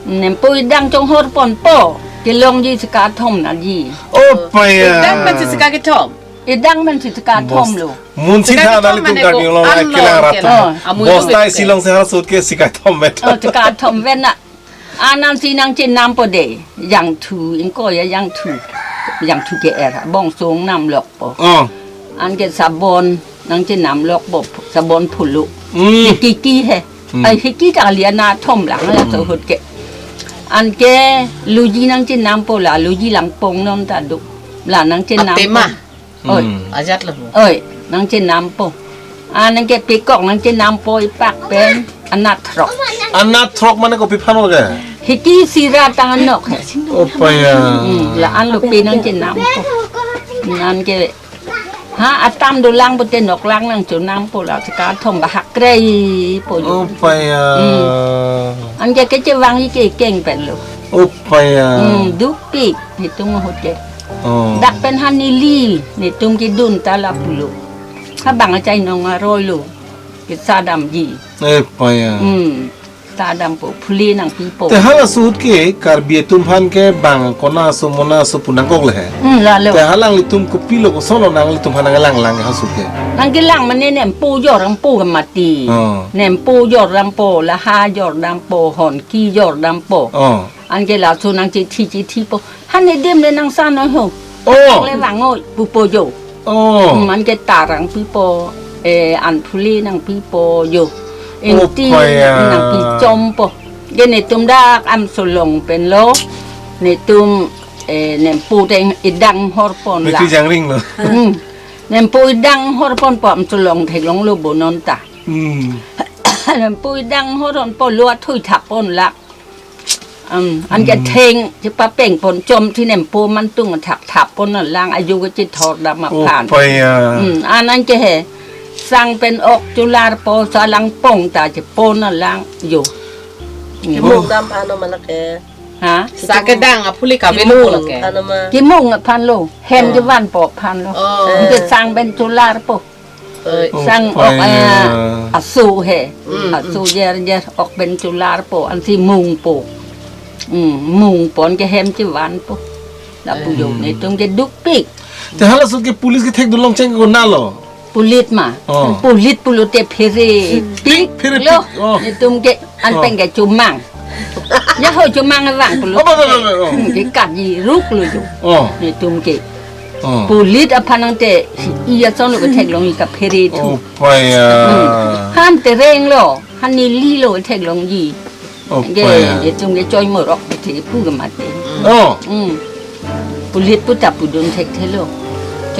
Nempo idang chonghor ponpo. Kelongji sika thom naji. Oh, pai, ya. Idang pen si sika kethom. Idang pen si sika thom lo. Bos. Mun si Sika tha kethom nanglitum mane Karbi ko Anglong an lo kelang rat kelang. Tha. Oh. Amu Bos itu tai betul. Silong si hasut ke sika thom vet. Oh, sika thom vet na. An an si nangchenampo dei, jangthu, ingkoi ajangthu. Jangthu ke er, bong song nam lokpo. Oh. An ke sabon, nangchenam lokpo, sabon phulu. Hmm. Hiki ki he. Hmm. Ai hiki ta liana thom lang la Hmm. So hut ke. An ke luji nangchenampo la, luji langpong non ta do. La nangchenampo. Atema. Oi. Hmm. Ajat lo. Oi, nangchenampo. Ah, nangkepikok, nangchenampo ipak pen anat throk. Anat throk mane kopi aphan lo ke? Hiki sira tang anok he. Oh, pa ya. Hmm, la-an lo pe nangchenampo. Nang ke, ha, atam dolang pute noklang nangchonampo la sika thom bahak krei po. Oh, pa ya. Hmm. An ke kechevang ikeng pen lo. Oh, pa ya. Hmm, dukpik, hitung ahut ke. Oh. Dak pen ha neli, netum kedun ta la pulo. Ha bang achai nong aroi lo. Kesa damji. Eh, pa ya. Hmm. ta dampo, phule nangpipo. Te hala ahut ke Karbi atum aphan ke bang kona aso mona aso pu nangkok le he. Hmm, lalo. Te halanglitum kopilo kosonlo nanglitum aphan nanglang lang ha ahut ke. Nangkelang mane nempo jor dampo ke mati. Oh. Nempo jor dampo, lahai jor dampo, honki jor dampo. Oh. Anke laso nangchethi chethi po. Han edim le nangsan noi ho. Oh. Nang le vang noi pupo jo. Oh. Hmm, anke ta nangpipo, eh, an phule nangpipo jo. Oh, ingti paya. Nangpichompo. Ke netum dak Amsong along pen lo. Netum, eh, nempo deng idang horpon la. Bikri jangring lo. Hmm. Nempo idang horponpo Amsong along theklonglo bo non ta. Hmm. Nempo idang horponpo lo athui thapon la. Um, anke Hmm. theng, chepapengpon chom thi nempo mantung thap thappon lang ajo kechethor dam Oh, aphan. Paya. Hmm, an anke he. Sang pen ok chularpo, salang pong ta chepon lang jo. Hmm. Kimung dam aphan lo ma lake. Ha? Sa kedang aphule kavelo Kimung lake. Aphan lo ma. Kimung aphan lo, hem Oh. kevanpo aphan lo. Oh. Anke sang pen chularpo. Eh, Oh, sang ok, paya. Eh, aso he. Mm, Aso mm. jer jer ok pen chularpo, ansi mungpo. Mm, mungpo anke hem chevanpo. Lapu jo, Mm. netum ke dukpik. Te hala ahut ke police kethekdun longcheng konatlo? Police ma. Oh. Police pulote phere Pik, pik phere lo. Pik. Oh. Netum ke an Oh. pen ke chomang. Ya ho chomang vang pulo. Oh, ba, ba, ba, ba, oh. Hmm, ke kaji ruk lo jo. Oh. Netum ke. Oh. Police aphan nangte i ason lo ketheklong i kaphere thu. Oh, paya. Hmm. Han tereng lo, han neli lo ketheklongji. Oh, Ke, paya. Netum ke choi morok kethe pu ke mati. Oh. Hmm. Police pu ta pudun thekthelo.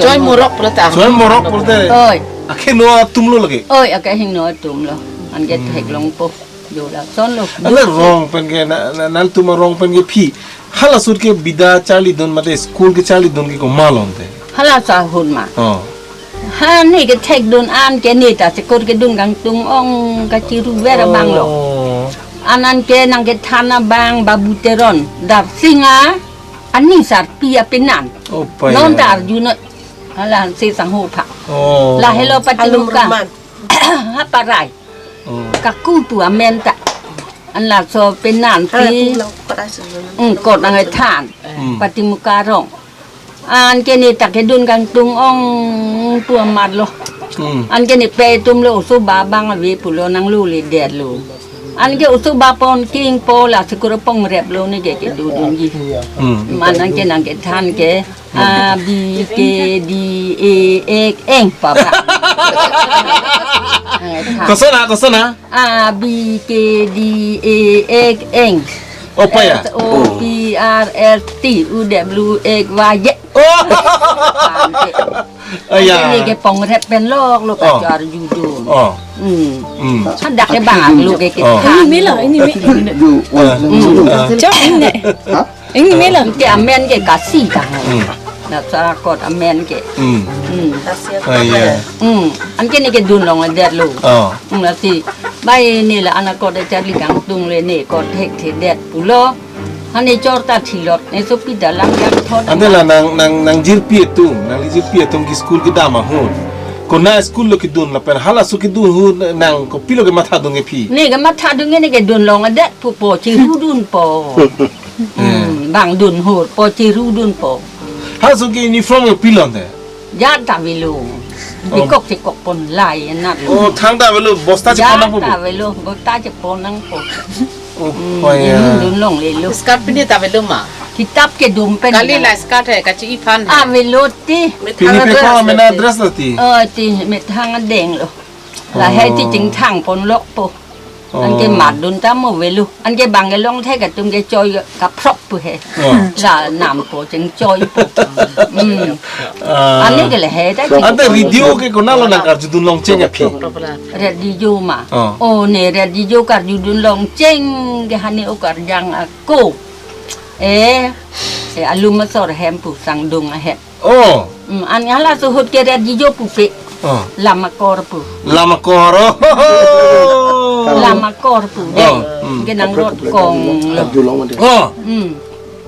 Choi morok pulote. Choi morok pulote. Oi. Akheno atum lo lake. Oi, akehingno atum lo. Anke Hmm. theklongpo. Jo lason lo. Ala rong pen ke na, na, nangtum arong pen ke phi. Hala ahut ke bida charlidun mate school kecharlidun ke komat lo ante. Hala ahut ma. Oh. Ha ne kethekdun an ke ne ta school kedun kangtung ong kachiru ver abang lo. Oh. An anke nangkethan abang Babu Teron. Darsing a ani sarpi apenan. Oh, paya. Non ta arjunon. Hala ansi sangho pha. Oh. Lahelo Halom patimuka. Roman. Ha parai. Oh. Kaku pu amen ta. An laso penan Ah, pi. Pulang kot asu. Hmm, kot nangkethan. Hmm. Patimuka arong. Anke ne ta kedun kangtung ong pu amat lo. Hmm. Anke ne pe atum lo oso ba abang ave pulo nanglo le det lo. Anke oso ba pon kingpo la school pong rep lo ne ke kedodunji. Hmm. Man anke nangkethan ke A, B, K, D, E, F, N, papa. Nangkethan. Koson a, koson a? A, B, K, D, E, F, N. Oh, paya. S, O, P, R, S, T, U, W, X, Y, Z. Oh. Anke. Aya. Anke ne ke pong rep pen lok lo Oh. Kachar judun. Oh. Hmm. Hmm. Hadak ke bang lo ke Oh. Ini kethan. Mila, ini mi. Ju, Ah, Hmm. ah. Chok ini. Ha? Ini mela. Ke amen ke Kasi ta. Hmm. Nasa kot amen ke. Hmm. Hmm. Ah, iya. Hmm. Anke ne kedun longledet lo. Oh. Hmm, lasi. Bai ne la anakot charli kangtung le ne kot thekthedet pulo. Hane chor ta thilot. Ne sopi dalang yang thot. Ante la nang, nang, nangjirpi atum, nangjirpi atum ke school kedam ahut. Kona school lo kedun lapen hala ahut kedun ahut nang kopilo kemathadun ke phi. Ne kemathadun ke ne kedun longledet pupo chirudunpo. Hmm, bang dun hurpo chirudunpo. Hala ahut ke uniform ke pilo ante? Jat ta avelo. Oh. Bikok chekok pon lai anat lo. Oh, thang ta avelo, bosta chepon Jat nangpo. Ta avelo, bosta chepon nangpo. Oh, Hmm, oh, ya. Dun longlelo. Skirt pini ta avelo ma? Kitab kedun pen Kali lang. La skirt he, kachi iphan he. Avelo ti. Pini pe ko amena dress lo ti. Oh, ti methang adeng lo. Lahai ti Oh. chingthang pon lokpo. Anke Oh. matdun ta mo avelo. Anke bang kelong thek atum ke choi kaphrok pu he. Oh. La nampo chingchoipo. Hmm. Ah. Ani ke le he ta ching Ante radio ke konatlo nang karjudun longcheng aphi. Radio ma. Oh. Oh, ne radio karjudun longcheng ke hane o karjang ako. Eh, eh, alum asor hem pu sangdung ahem. Oh. Hmm, an hala ahut ke radio pupe. Oh. Lamakor pu. Lamakor. Oh. Lamakor pu. Oh, hmm. Ke nangrot kong lo. Oh. Hmm.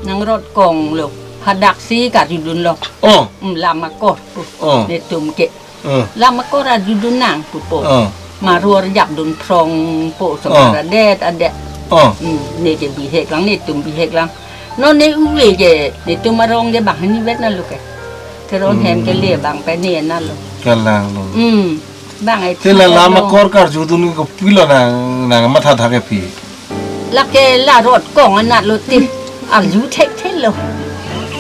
Nangrot kong lo. Hadak si karjudun lo. Oh. Hmm, lamakor pu. Oh. Netum ke. Oh. Lamakor arjudun nang pupo. Oh. Maror japdun phrong po Oh. Semar adet adet. Oh. Hmm, ne ke bihek lang, netum bihek lang. Non ne uve ke, netum arong ke bang hani vet na lo ke. Teron hem ke le bang pe ne na lo. Kalang lo. Hmm. Bang ai Te la thi lama lo. Kor karjudun kopilo nang, nang matha thak ke phi. Lake la rot kong anat lo ti. Arju thekthelo.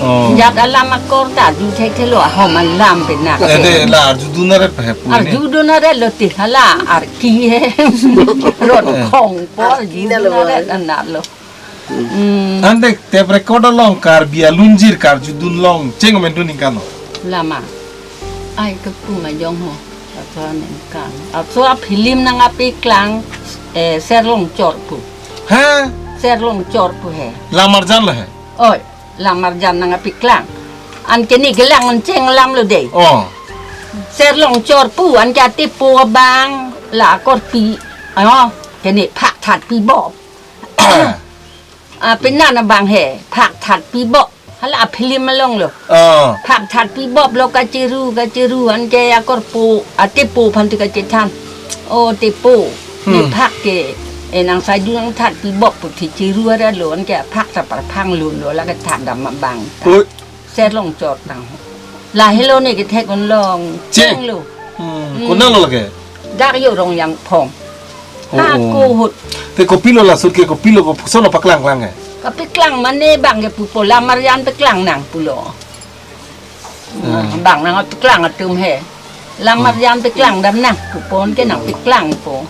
Oh. Jat alam akor ta arju thekthelo, ahom alam pe na. Eh, te la arjudun aret pe pu ne. Arjudun aret lo ti hala arki he. Rot Eh. Kong po arjudun aret anat lo. Hmm. Ante tape record along Karbi alunjir karjudun long cheng omen dun ningkan lo. Lama. Ai ke pu ma jong ho. Aso ningkan. Aso a film nangpeklang, eh, Serlong Chor pu. Ha? Serlong Chor pu he. Lamarjan lo he. Oi, Lamarjan nangpeklang. Anke ne kelang an cheng alam lo de. Oh. Serlong Chor pu anke atepo abang la akorpi. Oh, ke ne phak that pi bop. Ah, penan abang he, phak that pi bop. Hala film along lo. Ah. Phak that pi bop lo kachiru, kachiru anke akorpo, atepo aphan ti kachethan. O tepo, ne Hmm. Phak ke, eh, nang saidu nang that pi bop pu thi chiru aret lo anke phak ta parphang lun lo lake that dam abang. Oi. Serlong Chor tang. La helo ne kethek un long. Cheng. Cheng lo. Hmm. Hmm. Konat lo lake? Dak yo Rongjangphong. Oh, ha, oh. Ko ahut. Te kopilo la ahut ke kopilo ko puson lo paklang klang ke? Kapeklang mane bang ke pupo Lamarjan peklang nang pulo. Ah. Bang nangpeklang atum he. Lamarjan peklang dam nang pupo anke nangpeklang po.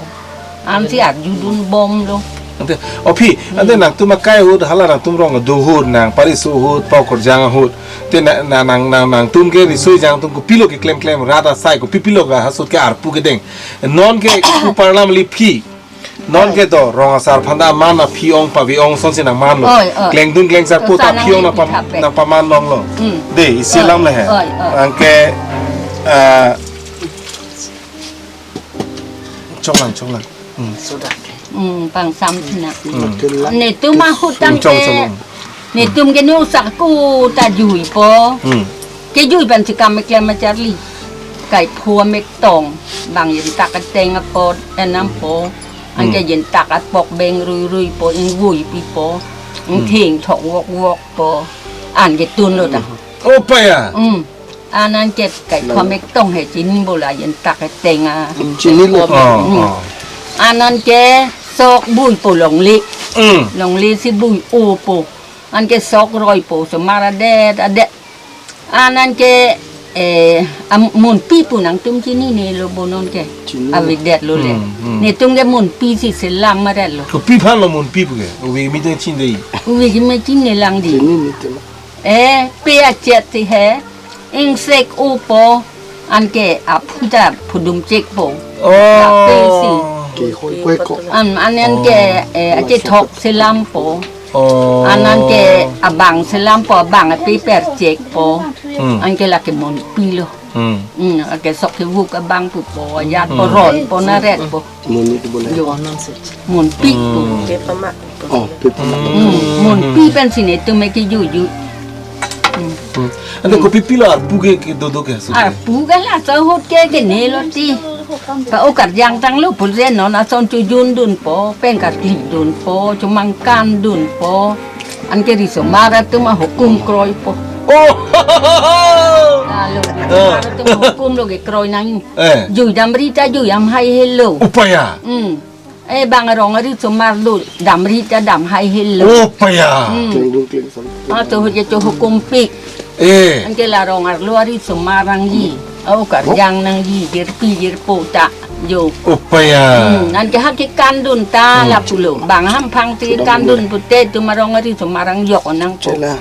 Ansi arjudun bom lo. Ante, o phi, ante nangtum akai ahut, hala nangtum rong do ahut, nang pariso ahut, pa okarjang ahut. Te na, na, nang, nang, nangtum ke riso ejang atum kopilo keklem klem, rat asai kopi pilo ke ahut ke arpu kedeng. Non ke ku parlam li phi. Non ke to, rong asar aphan ta man aphi ong pave ong ason si nang man lo. Oi, oi. Klengdun klengsarpo ta aphi ong nang pam-, nang paman long lo. Hmm. De, isi alam le he. Oi, oi. Anke, ah, choklang, choklang. Hmm. Hmm, pangsam sina. Hmm. Netum ahut tang chong, ke, chong. Netum ke nu saku ta jui po. Hmm. Kejui pen si kam meklem ma charli. Kai phu amek tong. Bang yin tak ateng apot enam po. Anke yin tak apok beng rui rui po, ingvui pi po. Ingthing thok wok wok po. Anke tun lo ta. O paya. Hmm. Ananke kai phu amek tong he chini bola yin tak ateng a. Chini lo. Hmm. Oh, oh. Ananke sok bui po longle. Hmm. Longle si bui o po. Anke sok roi po, osomar adet, adet. Ananke, eh, am-, munpi pu nangtum chinine lo bo non ke. Chinine. Avedet lo le. Hmm, hmm. Netum ke munpi si selam aret lo. Kopi aphan lo munpi pu ke? Uve kimi te chin dei. Uve kimi chinine lang di. Chinine te lo. Eh, pe achet ti he. Ingsek o po. Anke aphu ta phudum chek po. Oh. Lapen si. Ke hoi koi ko. An, ananke, eh, achethok selam po. Oh. Ananke abang selam po, abang ape per chek po. Hmm. Anke lake munpi lo. Hmm. Hmm, anke sok kevuk abang pu po, ajat po, ron po, naret po. Muni tu boleh. Yo. Munpi pu. Hmm. Ke pama. Oh, pe pama. Hmm, munpi pen si netum ke jui jui. Hmm. Hmm. Ante kopi pilo arpu ke, ke dodo ke ahut ke? Arpu ke la ahut ke ke ne lo ti. Pa okarjang tang lo pulse non ason chojun dun po, peng karkli dun po, chomangkan dun po. Anke risomar atum ahukum kroi po. Oh! Lalu, ah, risomar atum ahukum lo ke kroi nang. Eh. Jui damri ta jui amhai helo. O paya. Hmm. Eh, bang arong arisomar lo, damri ta damhai helo. O paya. Hmm. Klengdun klengsar. Ah, to ahut ke chohukum pik. Eh. Anke la rong arlo arisomar nangji. Okarjang nangji, jirpi jirpo ta. Jo. O paya. Hmm, anke ha kekan dun ta, hmm, lapulo. Bang hamphang ti kekan dun pute, netum arong arisomar nang jok nang po. Chela.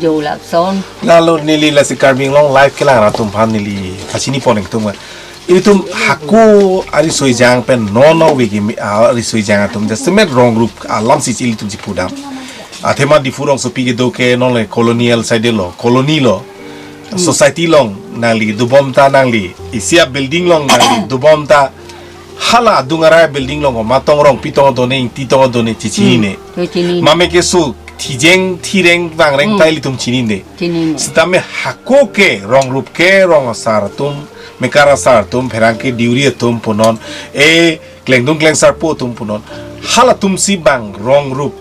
Jo lason. Lalo neli lasi Karbi Anglong live kelang arat atum aphan neli pachini pon ingtung ma. Ilitum hako ariso ejang pen non ove kimi, ah, ariso ejang atum jasemet rong group alam si ilitum chipudam. Athema Diphu rongsopi kedo ke non le colonial side lo, colony lo. Hmm. Society along nangli dobom ta nangli. Isi a building along nangli dobom ta. Hala adung arai building along matong rong pitong adone, ingti tong adone chichinine. Hmm. Chichinine. Mame keso thijeng thireng vangreng, hmm, ta ilitum chinine. Chinine. Sitame hako ke rong group ke rong asar atum, mekar asar atum, pherangke diuri atum punon, e klengdun klengsarpo atum punon. Halatumsi bang rong rup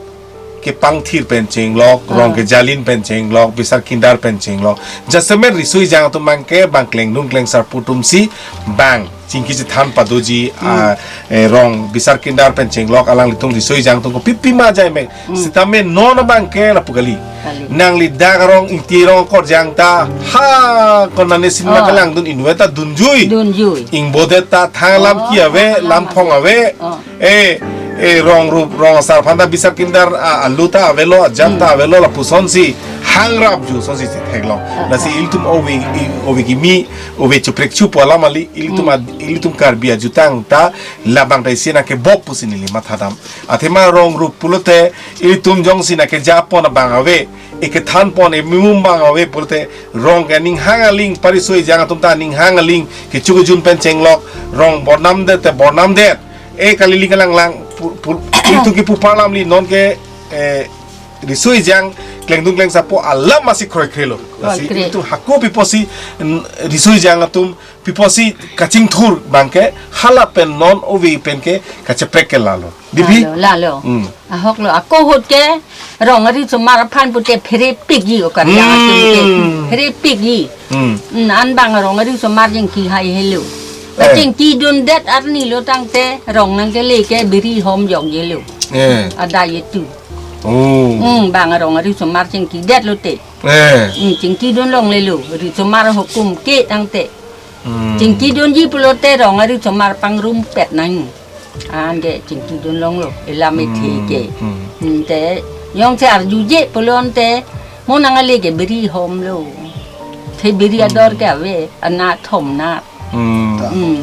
kepangthir pen chenglok, rong Ah. kejalin pen chenglok, bisar kindar pen chenglok. Jasemet riso ejang atum bangke bang klengdun klengsarpo atumsi bang chingki chethan padoji, ah, eh, rong bisar kindar pen chenglok alanglitum riso ejang atum kopi pima jai me. Sitame non abangke lapu kali. Kali. Nangli dak arong ingti rong korjang ta ha konane sinma Oh. kelangdun inve ta dunjui. Dunjui. Ingbodet ta thang lam Oh, ki ave, thang lam lam phong ave. ave. Oh. Eh, eh, rong rup, rong asar aphan ta bisar kindar, ah, alu ta avelo, ajat ta avelo, lapusonsi hangrapju, sonsi theklong. Ah, Lasi ah. ilitum ove, i-, ove kimi, ove chuprek chupo alam kali, ilitum Hmm. ad-, ilitum Karbi ajutang ta labang ta isi nangkebok pusi neli mathadam. Athema rong rup pulote, ilitum jongsi nangkejapon abang ave, ekethanpon emimum abang ave pulote, rong ke aning hang aling, pariso ejang atum ta aning hang aling, kechukjun pen chenglok, rong bornamdet te bornamdet, e kali li kalanglang, pu-, pu-, ilitum kipu parlam li nonke, eh, riso ejang, klengdun klengsarpo alam masi kroikre lo. Lasi Kroikre. ilitum hako piposi, n-, riso ejang atum, piposi kachingthur bangke, hala pen non ove penke kacheprek ke lalo. Dipi? Lalo, lalo. Hmm. Ahok lo, ako ahut ke, rong arisomar aphan pute pherepikji okarjang atum ke. Hmm. Pherepikji. Hmm. Hmm, an bang rong arisomar jengki hai helo. Eh. Jengkidundet arni lo tangte, rong nangkele ke biri hom jokjelo. Eh. Ada yetu. Oh. Hmm, bang rong arisomar jengkidet lote. Eh. Hmm, jengkidun longlelo, risomar hukum ke tangte. Hmm. Jengkidunji pulote rong arisomar pangrumpet nang. Anke jengkidun longlo, elam ethe ke. Hmm. Hmm, te, jongsi arjuje pulote, mo nangkele ke biri hom lo. The biri ador ke ave, ana thom na. Hmm. Hmm.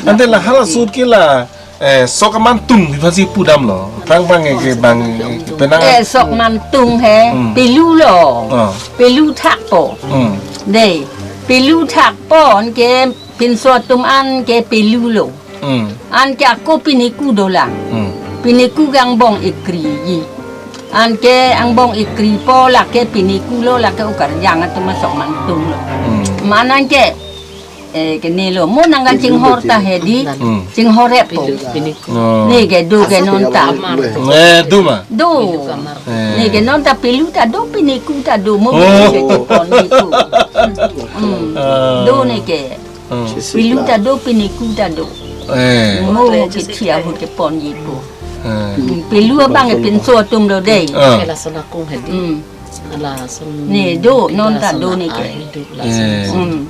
Ante la hala sut ke la, eh, sok aman tung, iphasi pudamlo. Prang prang ke bang, eh, penang. Eh, sok aman tung he, Hmm. pelu lo. Oh. Pelu thakpo. Hmm. Dei, pelu thakpo, anke pinso atum anke pelu lo. Hmm. Anke ako piniku dolang. Hmm. Piniku ke angbong ekri ji. Anke angbong ekripo lake piniku lo lake okarjang atum asok aman tung lo. Hmm. Manang ke, eh, kene lo. Mo nangkachinghor ta hedi, Hmm. chinghor repo. Oh. Ne ke do ke non ta. Eh, do ma? Do. Eh. Ne ke non ta pelu ta do, piniku ta do, mo Oh. ke pon piniku. Hmm. Ah. Do ne ke. Oh. Pelu ta do, piniku ta do. Eh. Mo ke chia hu ke ponji po. Eh. Hmm, pelu abang ke pinso atum lo dei. Ah. Kela sana kung hedi. Hmm. Ala son Ne do, non ta do ne ke. Ahi do la Eh. son. Hmm.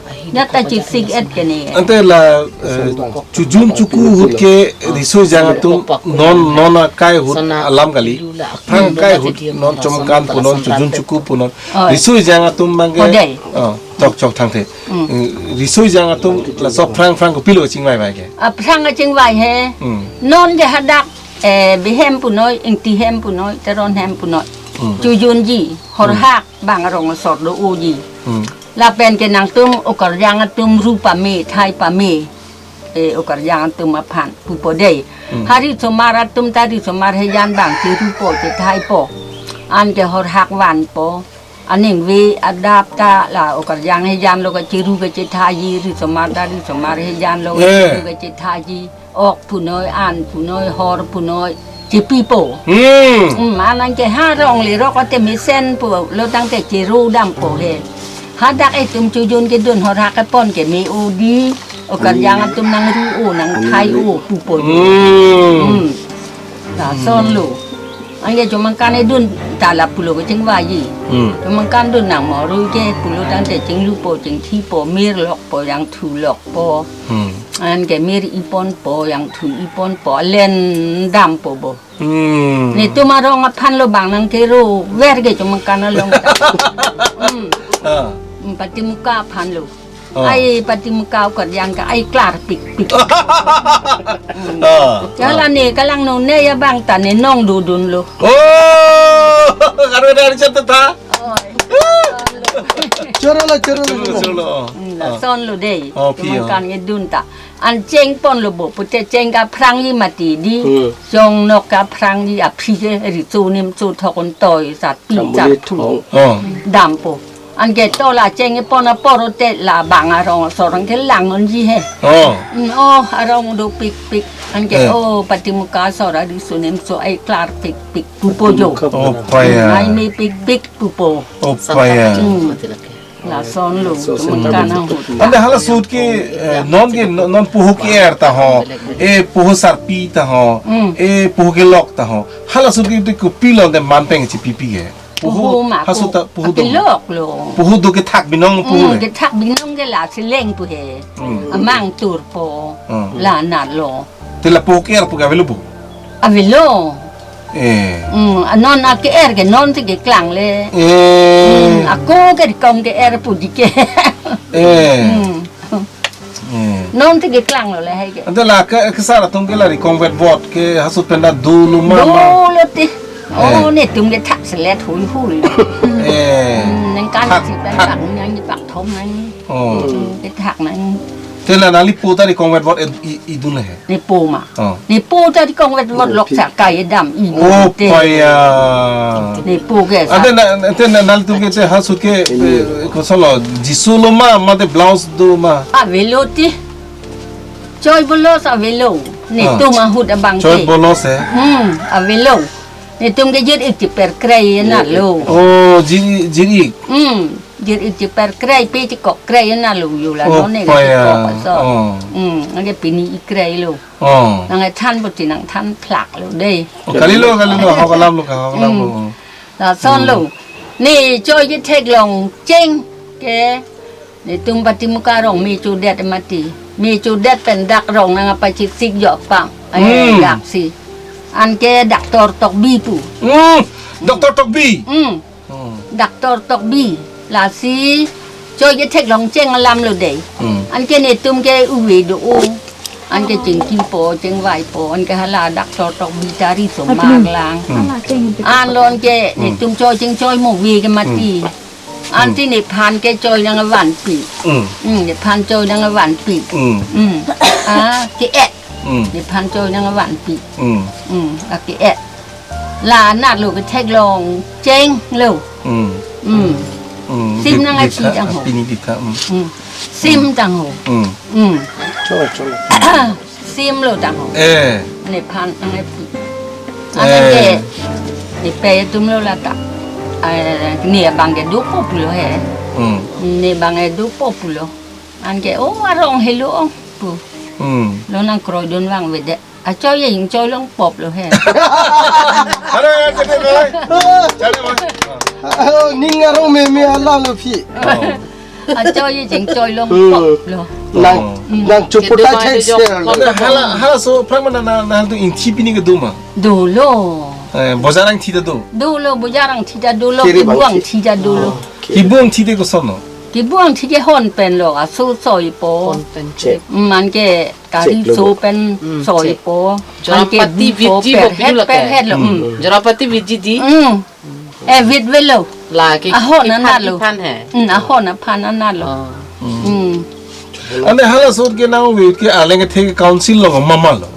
Ahi do Data kapaja chit sik kela et sana. Ke ne. Ante la, eh, chujun chuku ahut ke riso ejang atum non, non akai ahut Sana alam kali. Pelu la. Prang akai ahut non chomkan pu non, chujun chuku pu non. Oh. Riso ejang atum bangke. Oh, dei. Oh, chok chok thangthe. Mm. Eh, riso ejang atum laso prang prang kopilo chingvai vai ke? Aphrang kachingvai he. Mm. Non ke hadak, eh, bihem punoi, ingtihem punoi, teronhem punoi. Mm. Chujunji, horhak, bang rong asor do-oji. Mm. Lapen ke nangtum okarjang atum ru pame, thai pame. Eh, okarjang atum aphan pupo dei. Mm. Harisomar atum ta risomar hejan bang cherupo, chethaipo. Anke horhak vanpo. Aningve adap ta la okarjang hejan lo kacheru kachethaiji, risomar ta risomar hejan lo Eh. kacheru kachethaiji. Ok punoi, an punoi, hor punoi, chepipo. Hmm. Hmm, anang ke ha rong lerok ate mesen po lo tangte cheru dampo he. Hadak etum chujun kedun horhak kepon ke me-o di, okarjang atum nangru-o, nangthai-o pupo. Hmm. Hmm. Lason lo. Anke chomangkan edun ta la pulo kachingvaiji. Hmm. Chomangkan dun nang moru ke pulo tangte chinglupo, chingthipo, mir lokpo, jangthu lokpo. Hmm. Anke mir iponpo, jangthu iponpo, alen dampo bo. Hmm. Netum arong aphan lo bang nangkerover ke chomangkan along ta. Hmm. Ah. Hmm, patimuka aphan lo. Oh. Ai patimuka okarjang ke ai klarpikpik. Hmm. Ah. Jala Ah. ne kalangno ne abang ta ne nong dodunlo. Oh, karo dari chat ta. Oi. Choro lo, choro lo, Choro lo, choro lo. Choro lo. Oh. Hmm, Ah. lason lo dei. Oh, pi, oh. Chomangkan edun ta. An chengponlo bo, pute cheng kaphrangji mati di, Hmm. chongnok kaphrangji aphi ke, riso nimso thok untoi, sat pi, Kamu sat ni thu. thong. Oh. Dampo. Anke to la cheng ipon apor te la bang arong asor anke lang nonji he. Oh. Mm, oh, arong dopikpik. Anke, eh, oh, Patimuka asor ari sunim so ai klarpikpik pupo jo. Oh, paya. Ai mepikpik pupo. Oh, paya. Hmm. Lasonlo, so, so, Patimuka nang hut. Ante hala ahut ke, eh, non ke, non, non puhu ke-er ta ho, eh, puhu sarpi ta ho, hmm, eh, puhu kelok ta ho. Hala ahut ke, ke kopilo ante man pen chipipi ke. Puhu, puhu ma, hasu ta puhu dong. Apilok lo. Puhu do kethak binong puhu, hmm, le. Kethak binong ke la seleng pu he. Hmm. Amang turpo. Hmm. La natlo. Te la puhu ke-er pu ke avelo pu? Avelo. Eh. Hmm, anon ake-er ke non si keklang le. Eh. Hmm, ako ke dikong ke-er pu di ke. Eh. Hmm. Eh. Non si keklanglo le hai ke. Ante la ke, kesar atum ke la ri kongvet vot ke hasu penda dolo ma, ma. Dolo ti. Oh, eh, netum ke thak selet hui hui. Eh. Hmm, nengkan thak, si pen thak. Pak nang, pak thom nang. Oh. Hmm, kethak nang. Te la nangli po ta ri kongvet vot ed-, i, idun le he. Ne po ma. Oh. Ne po ta ri kongvet vot lok sa kai dam i. Oh, te. Paya. Ne po ke sa. Ante na, ante na, nangtum ke te hasu ke, eh, kosonlo, Jisu lo ma, mate blouse do ma. Avelo ti. Choi blouse avelo. Ah. Netum ahut abang choi te. Blouse, eh? Hmm, avelo. Netum ke jir-ik cheperkrei natlo. Oh, jir, jir-ik. Hmm, jir-ik cheperkrei pe chekokkrei natlo yo la. Oh, non ne paya. Chekok aso. Oh. Hmm, anke pini ikreilo. Oh. Nangthan puti nangthan phlaklo dei. Oh, kalilo, kalilo, hok alamlo ka, hok alamlo. Hmm. Lasonlo. Hmm. Ne choi ketheklong cheng ke netum Patimuka arong me chodet mati. Me chodet pen dak rong nangpachesik jo pang. Eh, hmm, dak si. Anke Doctor Tokbi pu. Hmm. Doctor Tokbi. Hmm. Hmm. Doctor Tokbi. Lasi choi ketheklong cheng alamlo dei. Hmm. Anke netum ke uve do o. Anke chingkipo, chingvaipo, anke hala Doctor Tokbi ta riso marlang. Hmm. Anlo anke, hmm, netum choi chingchoi mo ve ke mati. Hmm. Ansi, hmm, nephan ke choi nangvanpi. Hmm. Hmm, nephan choi nangvanpi. Hmm. Hmm. Ah, ke-et. Hmm. Nephan choi nangvanpi. Hmm. Hmm, ake-et. La natlo ketheklong chenglo. Hmm. Hmm. Hmm. Sim di-, nang-ai ditha, pi tang ho. Pini ditha, hmm. Hmm. Sim tang ho. Hmm. Hmm. Cholo, cholo. Simlo tang ho. Eh. Nephan nang-ai pi. Eh. Anke, ne pe atumlo lata. Eh, ne abang ke dopo pulo he. Hmm. Ne abang ke dopo pulo. Anke, oh, arong helo ong pu. Hmm. Lo nangkroidun vangvedet. Achoi jeng choilong poplo he. Hello, hello, hello. Chale, boy. Oh, ning arong meme alamlo phi. Oh. Achoi jeng choilong, hmm, poplo. Nang, oh, hmm, nang chuputa. Keduma thek de jok sel. Hala, hala so, pramana na, na tu ingthi pini kedo ma? Dolo. Eh, bojar angthi ta do? Dolo, bojar angthi ta dolo, kiri bang kibong thi. Thi ta dolo. Oh, okay. Kibong thi te kosonlo? Kibong thi ke hon penlo, aso soipo. Hon pen chek. Man ke kari chek lo so do. Pen, hmm, soipo. Chek. Jorapati anke bifo viji per ho het, pilu per lake. Hetlo. Hmm. Hmm. Jorapati viji di. Hmm. Eh, vit velo. Lake ahon kiphan anatlo. Kiphan he. Hmm, ahon aphan anatlo. Oh. Hmm. Ante hala ahut ke nang vit ke arleng kethe ke council lo ma, ma lo?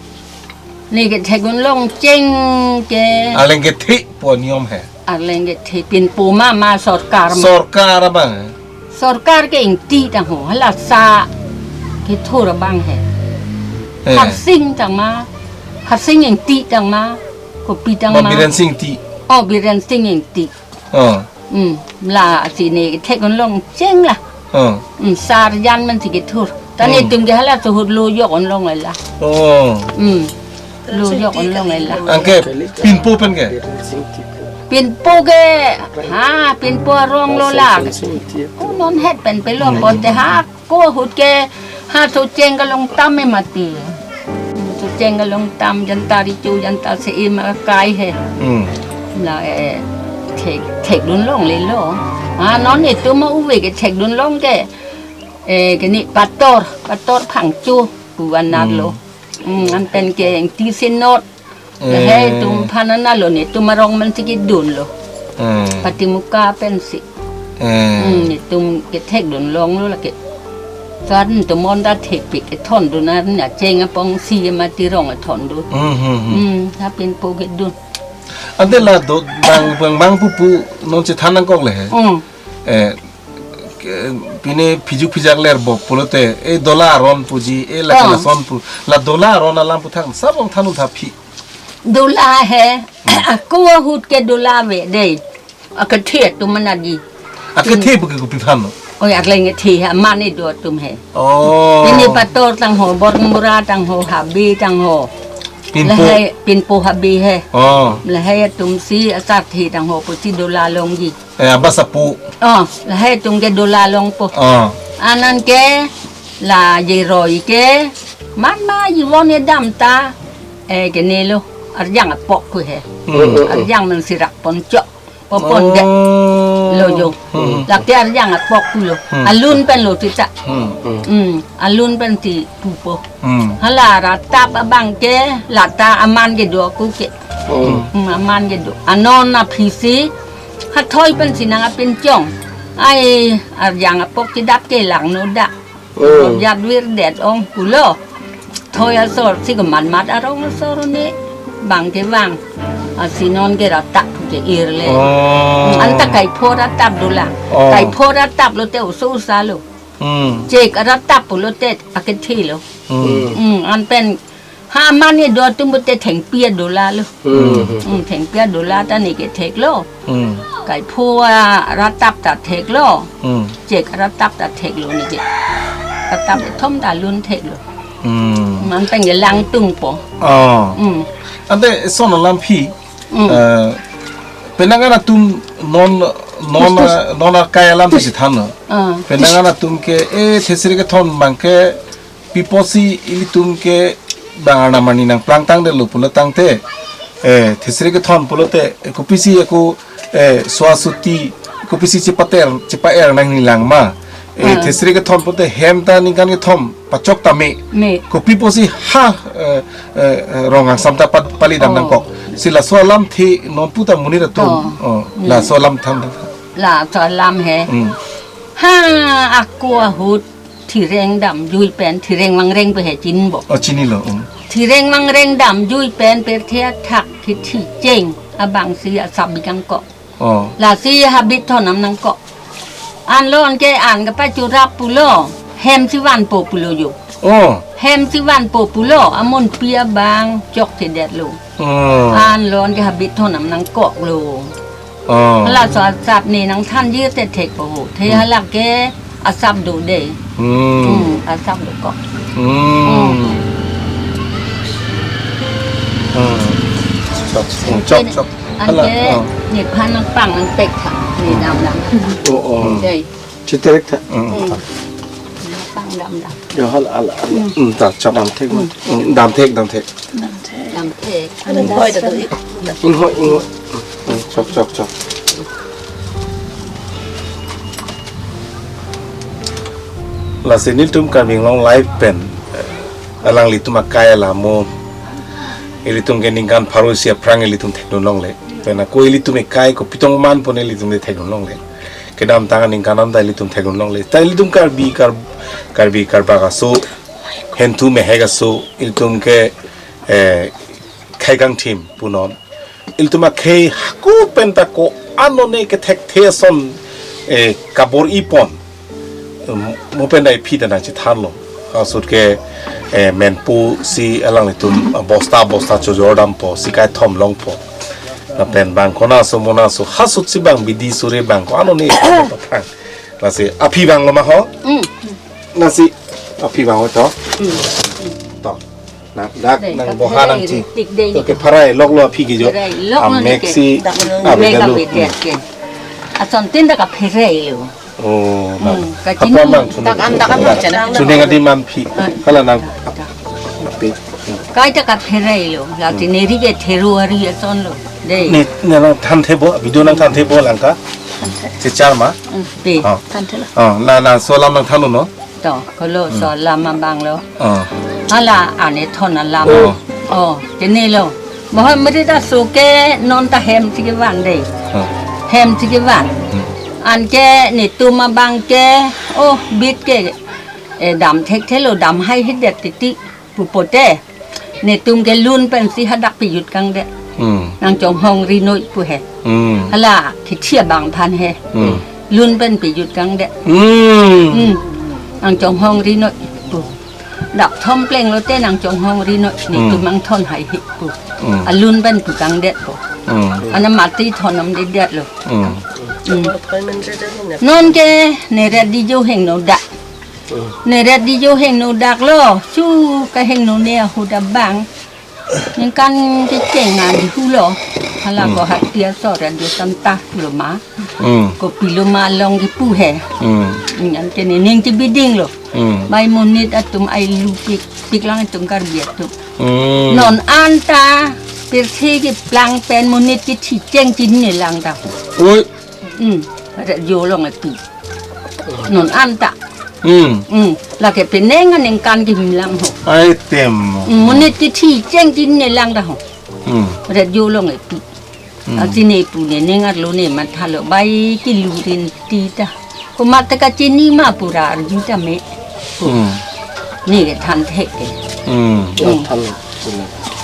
Ne kethekdun long cheng ke. Arleng kethe pu niyom he. Arleng kethe pinpo ma, ma sorkar ma. Sorkar abang. Sorkar ke ingti tang ho, hala sa kethur abang he. Eh. Harsing tang ma, Harsing ingti tang ma, kopi tang ma, ma. Biren Sing Ingti. Oh, Biren Sing Ingti. Oh. Hmm, lasi ne kethekdun long cheng la. Oh. Hmm, sarjan man si kethur. Ta, hmm, netum ke hala ahut lo jokdun long la. Oh. Hmm. Lo jokdun long la. Anke pinpo pen ke? Pinpo ke, ha, pinpo arong lo la. Ko non het pen pelo, hmm, pote ha, ko ahut ke, ha, so cheng kelongtam me mati. So cheng kelongtam, jan ta recho, jan ta se-em akai he. Hmm. La, eh, thek, thekdun longlelo. Ha, non netum ma uve kethekdun long ke. Eh, kene Pator, Pator Phangcho pu anatlo. Hmm. Hmm, an pen ke ingti senot. Eh. Lahei atum aphan anatlo, netum arong man si kedunlo. Eh. Patimuka pensi. Eh. Hmm, netum kethekdun longlo lake. Tan tomon ta thekpik kethondun an acheng apong si mati rong kethondun. Hmm, hmm, hmm. Hmm, ha pinpo kedun. Ante la do bang, bang, bang pupu non chethan nangkok le he. Hmm. Eh, eh, pine phijak phijak ler bok pulote, eh, dola aron puji, eh, la Oh. kena son pu, la dola aron alam puthak, sabong thanu thaphi. Dola he, ako ahut ke dola ave dei. Akethe atum mana di. Akethe pu ke kopi aphan lo? Oi, arleng kethe he, aman kedo atum he. Oh. Pine pator tangho, bormura tangho, habe tangho. Pinpo. Lahai pinpo habe he. Oh. Lahai atum si asar the tangho pusi dola longji. Eh, abas apu. Oh, lahai atum ke dola longpo. Oh. Anan ke la jeroi ke. Man ma jibon edam ta. Eh, kene lo. Arjang apok ku he. Hmm. Arjang men sirak pon chok. Popon det. Oh. Lo jo. Hmm. Lake arjang apok ku lo. Hmm. Alun pen lo tita. Hmm. Hmm. Alun pen ti pupo. Hmm. Hala ratap abang ke lata aman kedo ku ke. Hmm. Hmm, aman kedo. Anon aphi si hathoi pen si nang apin chong. Ai arjang apok kedap ke lang no da. Hmm. Jat vir det ong pulo. Thoi asor si kemat mat arong asor ne. Bang ke bang. Asi non ke ratap ke ir le. Oh. Anta kaipho ratap dolang. Oh. Kaipho ratap lote oso osa lo. Hmm. Chek ratap pulote akethe lo. Hmm. Hmm, an pen ha aman kedo atum pute thengpi adola lo. Hmm. Hmm, thengpi adola ta ne ke thek lo. Hmm. Kaipho aratap ta thek lo. Hmm. Chek aratap ta thek lo ne ke. Ratap kethom ta lun thek lo. Hmm. Man pen ke langtungpo. Oh. Hmm. Ante son alam aphi. Hmm. Eh, penang an atum non non Tus, tus. eh, non akai alam si than lo. Ah. Penang an atum ke, eh, thesri kethon abang ke pi apotsi ilitum ke bang arnam arni nangplangtang detlo pulo tangte, eh, thesri kethon pulote, eh, kopisi ako, eh, swa suti, kopisi chepater, chepa-er nangji lang ma. Eh, Ah. thesri kethon pulote hem ta ningkan kethom pachok tame. Me. Kopi apotsi ha, eh, eh, eh, rong angsam ta pa-, palidam Oh. nangkok. Si laso alamthe non puta monit atum. Oh. Oh, Mm. laso alam than than. Laso alam he. Mm. Ha, ako ahut thireng damjui pen, thireng vangreng pu he chinbo. Oh, chinilo, um. Thireng vangreng damjui pen pirthe athak kithi cheng abang si asap bikangkok. Oh. Lasi habit thon nam nangkok. An lo an ke an kapachurap pulo. Hem si vanpo pulo jo. Oh. Hem si vanpo pulo. Amonpi abang chokche detlo. Oh. An lo an ke habit thon nam nangkok lo. Oh. Hala so asap ne nangthanji te thekpo ho. The Hmm. hala ke asap do de. Hmm. Hmm, asap dokok. Hmm. Hmm. Hmm. Chok, hmm, chok, chok. An Hala, ke oh. nephan nangpang nangpek tha. Ne Hmm. dam dam. Oh, oh. Hmm. Dei. Chiterek tha. Hmm. Hmm. Nangpang dam dam. Yo, hala, hala, hala. Hmm. Hmm, ta, chok. Dam thek, hmm. Hmm, dam thek, dam thek. Dam thek. Inghoi ta do ik. Inghoi, inghoi. Hmm, chok, chok, chok. Lasi nelitum Karbi Anglong Live pen, eh, alanglitum akai alamo, ilitum ke ningkan pharo isi aphrang ilitum thekdun longle. Pen ako ilitum ekai kopi tong man pon ilitum ke thekdun longle. Kedamtang aningkan an ta ilitum thekdun longle. Ta ilitum Karbi, Kar-, Karbi Karbak aso, Henthu Mehek aso, ilitum ke, eh, khei kangthim punon. Ilitum akhei hako pen ta ko-an one kethekthe ason, eh, kabor-i pon. Em, mo pen dai phi ta nangchethanlo. Ahut ke, eh, menpo si alanglitum, ah, bosta bosta chojor dampo, si kaithom longpo. Lapen bang kona so mona so ahut si bang bidi suri bang ko-an one pathang. Lasi aphi vanglo ma ho? Mm. Lasi aphi vang ho to? Mm. To. Nang dak Dei, nang kaphre boha nangji. Tik dei. To kepharai loklo aphi ke jo. Pharai loklo Amek neke. Si Dak lo. Abe Mek dalu. Abe dia ke. Asontin dak kapherai lo. Oh, Hmm, nang. Kachin. Apa mang suning? Dak an, dak an, dak an. Suning adi man phi. Ah. Hala nang. Ape. Kai dak kapherai lo. Lati Hmm. neri ke theru ari ason lo. Dei. Ne, ne nangthanthebo, video nangthanthebo lang ka. Chechar ma. Hmm, dei. Oh. Thanthelo. Oh, la laso alam nangthanlo no. To, kolo Hmm. so alam abang lo. Oh. Hala ane thon alam. Oh. Oh, chinilo. Bohoi meri ta so ke non ta hem si kevan dei. Oh. Hem si kevan. Hmm. Anke netum abang ke, oh, bit ke, eh, dam thekthelo, dam hai hidet titi pupote. Netum ke lun pen si hadak pijut kangdet. Hmm. Nangchonghong ri noi pu he. Hmm. Hala, kithi abang aphan he. Hmm. Lun pen pejut kangdet. Hmm. Hmm. Nangchonghong ri noi pu. Dak thom pleng lote nangchonghong ri noi. Ni Hmm. tumang thon hai hi pu. Hmm. Alun pen pu kangdet pu. Hmm. Ana mati thon om di det lo. Hmm. Hmm. Non ke ne ret di jo heng no dak. Hmm. Ne ret di jo heng no dak lo. Su ka heng no ne ahu da bang. Ningkan kecheng a di hulo. Hala Hmm. ko hati asor a di santa lo ma. Hmm. Kopi lo ma long kipu he. Hmm. Ningkan ke ne ning ti biding lo. Hmm. Bai monit atum ai lu pik, pik lang atum Karbi atum. Hmm. Non anta pirsi keplang pen monit kithi cheng chinine lang ta. Oi. Hmm. Ret jo long api. Non anta. Hmm. Hmm. Lake penang aningkan ke himlam ho. Ai tem. Hmm. Monit kithi cheng chinine lang ta ho. Hmm. Ret jo long api. Hmm. Asine pu ne ning arlo ne matha lo bai kilu rin ti ta. Komat ta kachini ma pura arju ta me. Hmm. Ne ke than thek ke. Hmm. Hmm. Than thek.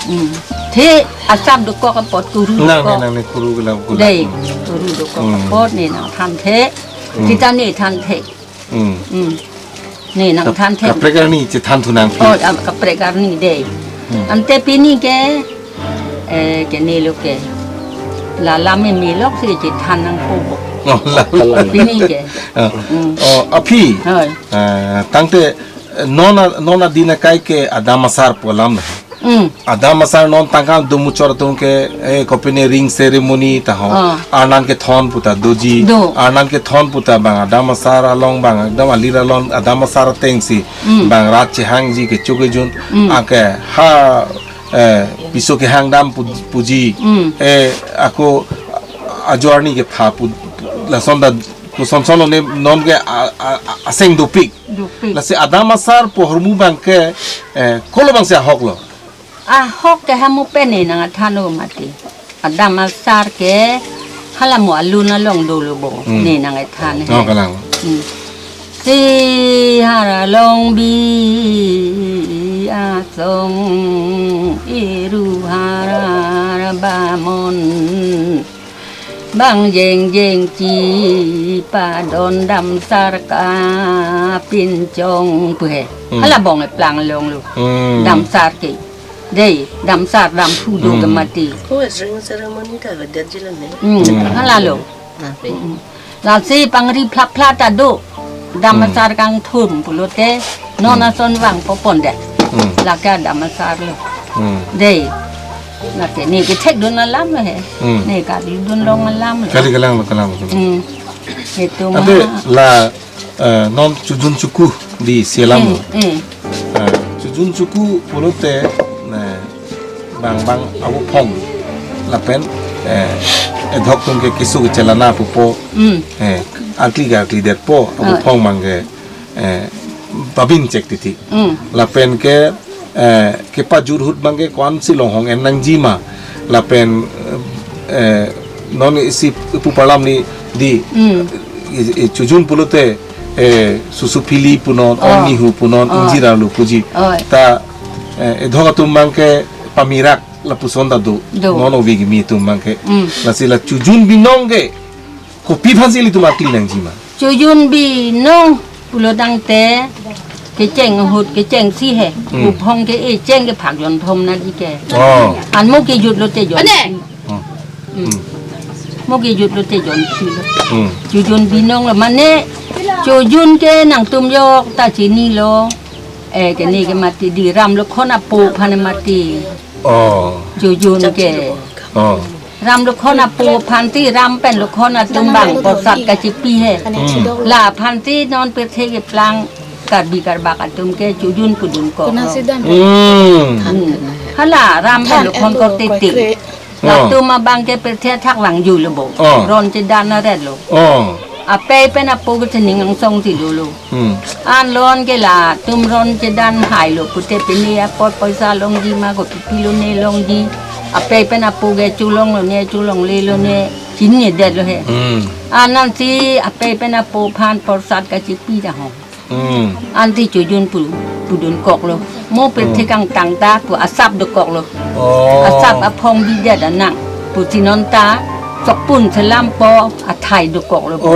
Hmm. The asap dokok apot kuru Nang ne dokok. nang ne kuru kelang kula. Dei, Hmm. kuru dokok Hmm. apot ne nang than thek. Hmm. Kita ne than thek. Hmm. Hmm. Ne nang Kap-, than thek. Kaprek arni chethan thu nang phi. Oh, am, kaprek arni dei. Hmm. Ante pini ke, eh, ke ne lo ke. La la me me lok si chethan nangpo. Oh, la la. Pini ke. Ah. Hmm. Oh, aphi. Hoi. Ah, tangte, eh, non a, non adin akai ke adam asar pu alam na. Hmm. Adam asar non tangka dumuchor atum ke, eh, kopine ring ceremony ta ho. Ah. Arnan kethon pu ta doji. Do. Arnan kethon pu ta bang adam asar along bang ekdom alir along adam asar ateng si. Hmm. Bang rat chehangji kecho kejun. Hmm. Anke ha, eh, piso kehang dam pu-, puji. Hmm. Eh, ako ajo arni kepha pu lason ta koson son ne non ke a, a, a, aseng dopik. Dopik. Lasi adam asar pu ahormu bang ke, eh, kolo bang si ahok lo. Ahok ke hamu pen ne nang than o mati. Adam asar ke hala mo alun along dolo bo. Hmm. Ne nang than he. Oh, kalang. Hmm. Si har along bi asong iru har bamon. Bang jeng jeng chipadon damsar kapinchong pu he. Hmm. Hala bong eplang long lo. Hmm. Damsar ke. Dei, damsar dam phu do Hmm. ke mati. Ko ring ceremony ta avedet jilan ne. Hmm. Hmm. Hala lo. Nah, pe. Hmm. Lasi pangri phlap phlap ta do. Dam Hmm. asar kangthum pulote non Hmm. ason vang popon det. Hmm. Lake adam asar lo. Hmm. Dei. Lake ne kethek dun alam lo he. Hmm. Ne kali dun long alam lo. Kali kalang lo, kalang lo. Hmm. Itu Ante mah. la, eh, non chojun choku di selam lo. Hmm, hmm. Eh, chojun choku pulote, eh, bang bang abu phong lapen, eh, edhok atum ke keso kechelana pupo, Hmm. eh, akli ke akli detpo, abu Hoi. phong bang ke, eh, babin chek titi. Hmm. Lapen ke, eh, kepajur ahut bang ke ko-an si longhong en nangji ma. Lapen, eh, non isi pu parlam ni di, Hmm. i, i, chojun pulote, eh, susu phili punon, Oh. ong nihu punon, Oh. ingjir arlo puji. Oh. Ta, eh, edhok atum bang ke pamirak lapuson ta do. Do. Non ove kimi atum bang ke. Mm. Lasi la chojun binong ke kopi aphan si ilitum akli nangji ma? Chojun binong pulo tangte kecheng ahut kecheng si he. Mm. Uphong ke e cheng ke phak jon thom na ji ke. Oh. Anmo kejut lote jon Ane. si. Oh. Mm. Mm. Mo kejut lote jon si lo. Mm. Chojun binong lo mane chojun ke nangtum jok ta chinilo. Eh, ke ne ke mati di Ram Lokhon apo aphan mati. Oh. Chojun ke. Oh. Ram Lokhon apo aphan ti Ram pen Lokhon atum bang porsat kachipi he. Hmm. La aphan ti non pirthe keplang Karbi Karbak atum ke chojun pudun ko. Hmm. Hmm. Hala Ram pen Lokhon ko titi. Oh. Latum abang ke pirthe athak vangju lo bo. Oh. Ron chedan aret lo. Oh. Apei pen apo ke chening angsong si dolo. Hmm. An lon ke latum ron chedan hai lo pute pini apot poisa longji ma ko pipi lone longji. Apei pen apo ke cholong lone cholongle lone chinine det lo he. Hmm. Anansi apei pen apo aphan porsat kachipi ta ho. Hmm. Ansi chojun pu, pudun kok lo. Mo pirthe Hmm. kangtang ta pu asap dokok lo. Oh. Asap aphong bidet anang. Pu si non ta chokpun selam po athai dokok lo. Oh.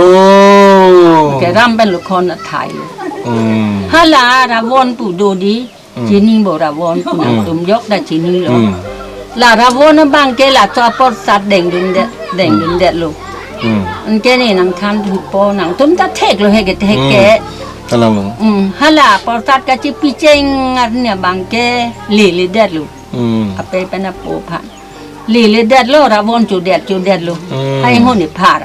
Oh. Ke Ram pen Lokhon athai lo. Hmm. Hala Ravon pu do di. Hmm. Chini bo Ravon pu nang Hmm. tum jok ta chinilo. Hmm. La Ravon abang ke la cho porsat dengdundet, Hmm. dengdundet lo. Hmm. Anke ne nangthan thupo nangtum ta thek lo he ke thek Hmm. ke. Hala lo. Hmm. Hala porsat kachipicheng arni abang ke leledet lo. Hmm. Apei pen apo aphan. Leledet lo Ravon chodet chodet lo. Hmm. Hai honi phar.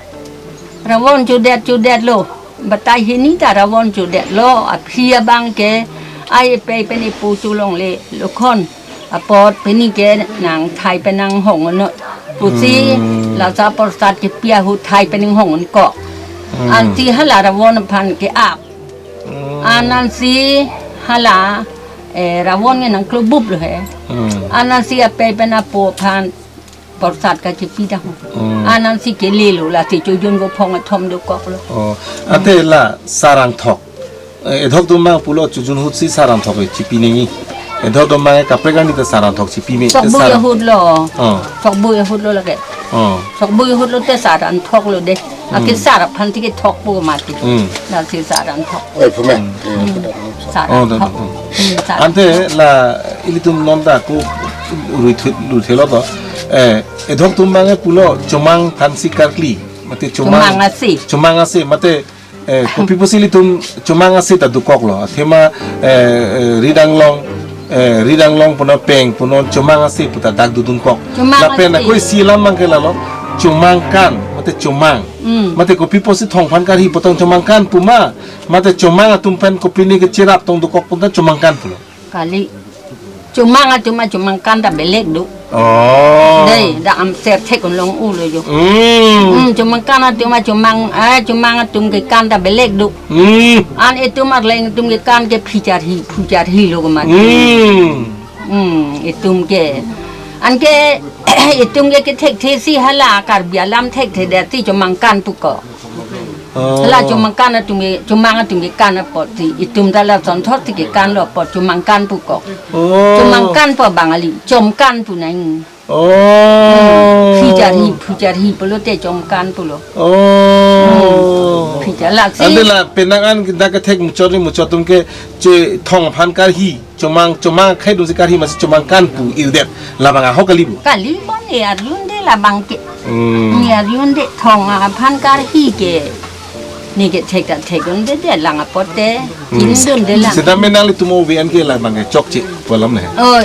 Ravon chodet chodet lo. Batai hini ta Ravon chodet lo. Aphi abang ke ai apei pen ipu cholongle Lokhon. Apot pini ke nangthai pen nanghong non. Pusi Hmm. la cho porsat kepi ahut thai pen nanghong non ko. Hmm. Ansi hala Ravon aphan ke-ap. Hmm. Anansi hala, eh, Ravon ke nangklubup lo he. Hmm. Anansi apei pen apo aphan porsat kachipi ta ho. Hmm. Anansi kele lo lasi chojun ko phong athom dokok lo. Oh. Ante la Sar Angthok. Eh, edhok atum abang pulo chojun ahutsi Sar Angthok chipi nangji. Edhok atum abang kaprek ani ta Sar Angthok chipi me. Sokbu Sar- ahut lo. Oh. Sokbu ahut lo lake. Oh. Sokbu ahut lo te Sar Angthok lo de. Ake Hmm. Sar aphan ti kethok pu mati. Hmm. Lasi Sar Angthok. Oi, phume. Hmm. Sar Oh, Angthok. Hmm, Sar Angthok. Ante la ilitum non ta ko rui thut lu thelo to. Eh, edhok atum abang pulo chomang aphansi karkli. Mate chomang. Chomang ase. Chomang ase. Mate, eh, kopi pusi ilitum chomang ase ta dokok lo. Athema, eh, eh, ridang long, eh, ridang long punon peng punon chomang ase pu ta dak dodun kok. Chomang Lapen ase. Ako isi alam abang ke lalo. Chomang kan. Mate chomang. Hmm. Mate kopi pusi thong aphan karhi pu tong chomang kan pu ma. Mate chomang atum pen kopine ke cherap tong dokok pu ta chomang kan pulo. Kali. Chomang atum a chomang kan ta belek do. Oh. Dei, dak amser thek un long u lo jo. Hmm. Hmm, chomang kan atum a chomang, eh, chomang atum ke kan ta belek do. Hmm. An itum Arleng atum ke kan ke phi charhi, phu charhi lo kemat. Hmm. Hmm, itum ke. Anke itum ke kethekthe si hala Karbi alam thekthe det si chomang kan pu ko. Oh. Hala chomang kan atum ke, chomang atum ke kan apot si, itum ta lason thot si kekan lo apot chomang kan pu ko. Oh. Chomang kan pu Bangali, chom kan pu nang. Oh. Phi charhi, phu charhi pulote chom kan pulo. Oh. Phi char laksi. Ante la penang an dak kethek muchot ni muchot atum ke che thong aphan karhi. Chomang, chomang akhei atum si karhi masi chomang kan pu irdet. Labang ahok kali pu. Kali bon ne arjun de labang ke. Hmm. Ne arjun de thong aphan karhi ke. Ne kethek ta thek un de de lang apot te. Hmm. Kin dun de lang. Seta me nanglitum ove an ke labang ke chokche pu alam ne. Oh,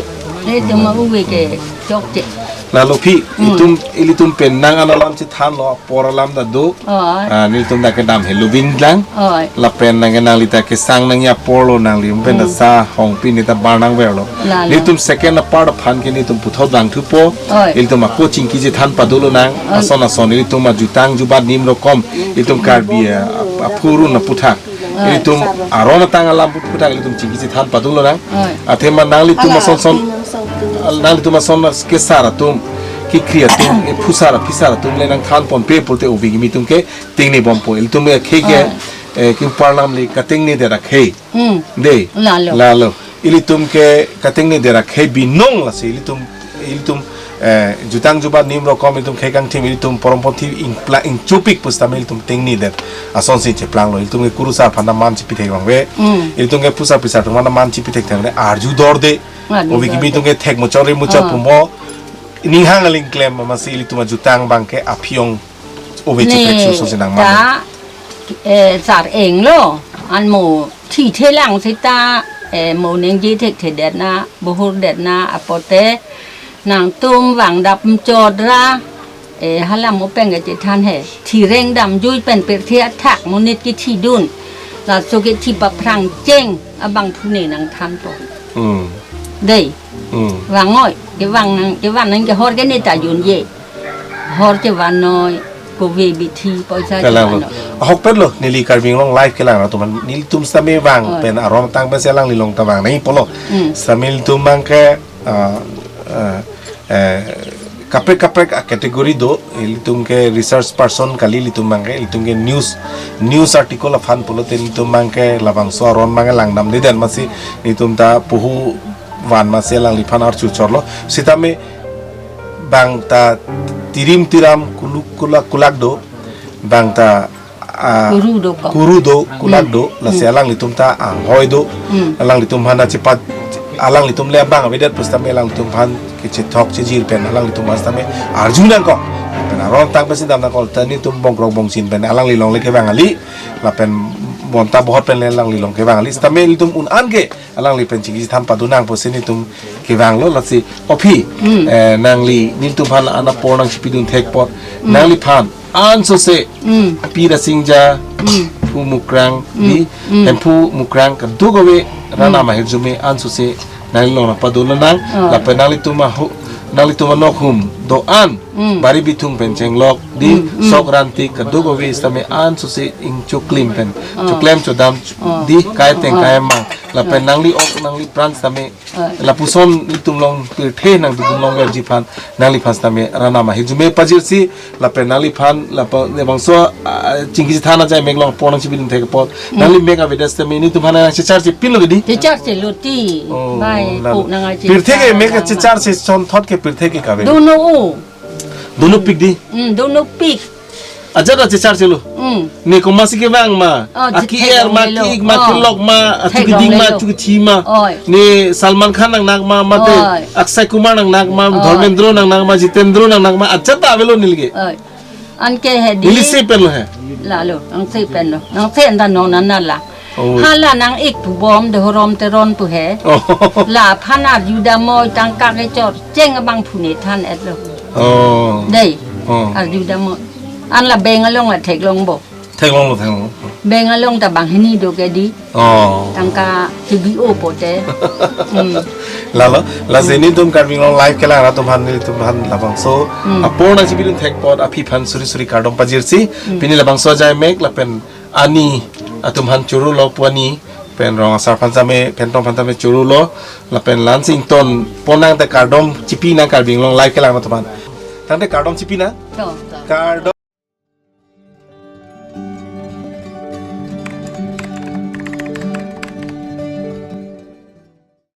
netum ove ke chokche. Lalo phi, Hmm. itum, ilitum penang an alam chethan lo, apor alam ta do. Oh. Ah, nelitum dak kedam he lubing lang. Oi. Lapen nang nangli ta kesang nangji apor lo nangli pen Hmm. sa hong pini ta bar nangver lo. Lalo. Nelitum second apart aphan ke nelitum puthot vangthupo. Oi. Ilitum ako chingki chethan padolo nang. Oi. Ason ason ilitum ajutang jubat nim rokom. Ilitum Karbi a, a, aphurun aputhak. Oi. Ilitum aron atang alam puthak ilitum chingki chethan padolo nang. Oi. Athema nanglitum Hala ason son. Pinang song tu. Nanglitum ason ke sar atum. Kekri atum, e phusar, phisar atum le nangthan ponpe pulote ove kimi atum ke tingne bompo. Ilitum akhei ke, Ah. eh, ki parnam le katingne det akhei. Hmm. Dei. Lalo. Lalo. Ilitum ke katingne det akhei binong lasi ilitum, ilitum, eh, jutang jubat nim rokom ilitum khei kangthim ilitum poromponthi ingpla ingchupik pusitame ilitum tingne det. Asonsi cheplanglo. Ilitum ke kurusar aphan ta man chipithek vangve. Hmm. Ilitum ke phusar phisar atum aphan ta man chipithek thekvangve. Arju dorde. Arju Ove kimi dorde. Atum ke thek muchot ri muchot Oh. pumo. Ninghang aling klem masi ilitum ajutang abang ke aphi-ong ove Ne, cheprek susu sinang ta, mane. Eh, sar eng lo, an mo thi thelang seta, eh, mo nengji thekthedet na, bohor det na, apote, nangtum vang dap mchot ra, eh, hala mo pen ke chethan he, thi reng dam jui pen pirthe athak monit kithi dun, laso kithi paphrang cheng, abang phune nangthan po. Hmm. Dei. Hmm. Vang oi, kevan nang, kevan nang kehor ke ne ta junje. Hor chevan noi, kove bithi, poisa Kalang chevan lo. Noi. Ahokpet lo, neli Karbi Anglong Live kelang atum aphan, nelitum sitame vang, Oi. Pen aron atang pen si alangli along ta vang nangji pulo. Hmm. Sitame ilitum abang ke, ah, ah, eh, kaprek kaprek a category do, ilitum ke research person kali ilitum abang ke, ilitum ke news, news article aphan pulote ilitum abang ke labangso aron abang ke langdamde den masi, ilitum ta puhu van masi alangliphan archu chorlo. Sitame bang ta tirim tiram kuluk kulak kulak do, bang ta ah, kuru do kok. Kuru do, kulak do, lasi alanglitum ta anghoi do, alanglitum aphan achipat, alanglitum le abang avedet pusitame alanglitum aphan kechethok chejir pen alanglitum aphan sitame arju nangkok. Pen aron tang pensi dam nangkok, ta nelitum bongkrok bongchin pen alangli along le kevang kali, lapen bonta bohot pen le alangli along kevang kali, sitame nelitum un-an ke alangli pen chingki chethan padu nang pusi nelitum kevanglo, lasi aphi, eh, nangli nelitum aphan an apor nangchipidun thek apot, nangliphan ansose, Pi Rasingja, Phu Mukrang, di, Hemphu Mukrang, kadokave, ranam ahirjume ansose nangli along nangpadun nang, lapen nanglitum ahu, nanglitum anokhum do-an, Bari Bithung pen chenglok, di, Sok Rantik, kadokave sitame ansose ingchoklim pen, choklem chodam, di, kai teng kai mang, lapen nangli ok nangli pran sitame lapuson nelitum along pirthe nangdodun longverji aphan, nangliphan sitame ranam ahirjume pajirsi, lapen nangliphan, lapen labangso, ah, chingki chethan ajai mek along apor nangchipidun thek apot, nangli mek avedet sitame nelitum aphan nangchecharche pinlo kedi? Checharchelo ti. Oh, bai, lalo. Ko nang achi pirthe ke mek checharche chonthot ke pirthe ke kave? Dono o. Donopik di? Hmm, donopik. Ajat ta checharchelo. Hmm. Ne komatsi kevang ma, oh, aki-er ma, theklonglelo, ki-ik ma, oh, kelok ma, achu keding ma, theklonglelo, achu kethi ma. Oi. Ne Salman Khan nangnak ma, mate, oi, Akshay Kumar nangnak ma, oi, Dharmendra nangnak ma, Jitendra nangnak ma, ajat ta avelo neli ke. Oi. Anke hedi. Neli se penlo he. Lalo, nang se penlo. Nang se anda non nana la. Oh. Hala nang-ik pu bom Dhorom Teron pu he. Oh. Laphan arju damnoi, tangka kechor cheng abang phu ne than-etlo. Oh. Dei. Oh. Arju damnoi. An la bank along la theklong bo. Theklonglo, theklonglo. Bank along ta banghini do kedi. Oh. Tangka T B O pote. Hmm. Lalo, lasi nelitum Karbi Anglong Live kelang arat atum aphan, nelitum aphan labangso, hmm, apor nangchipidun thek apot aphi aphan suri suri kardom pajirsi. Hmm. Pini labangso ajai mek lapen ani atum aphan chorolo pu ani, pen rong asar aphan sitame, pen tong aphan sitame chorolo, lapen la-ansi ingtonpon nang te kardom chipi nang Karbi Anglong Live kelang atum aphan. Tangte kardom chipi nang? To, to. Kardom.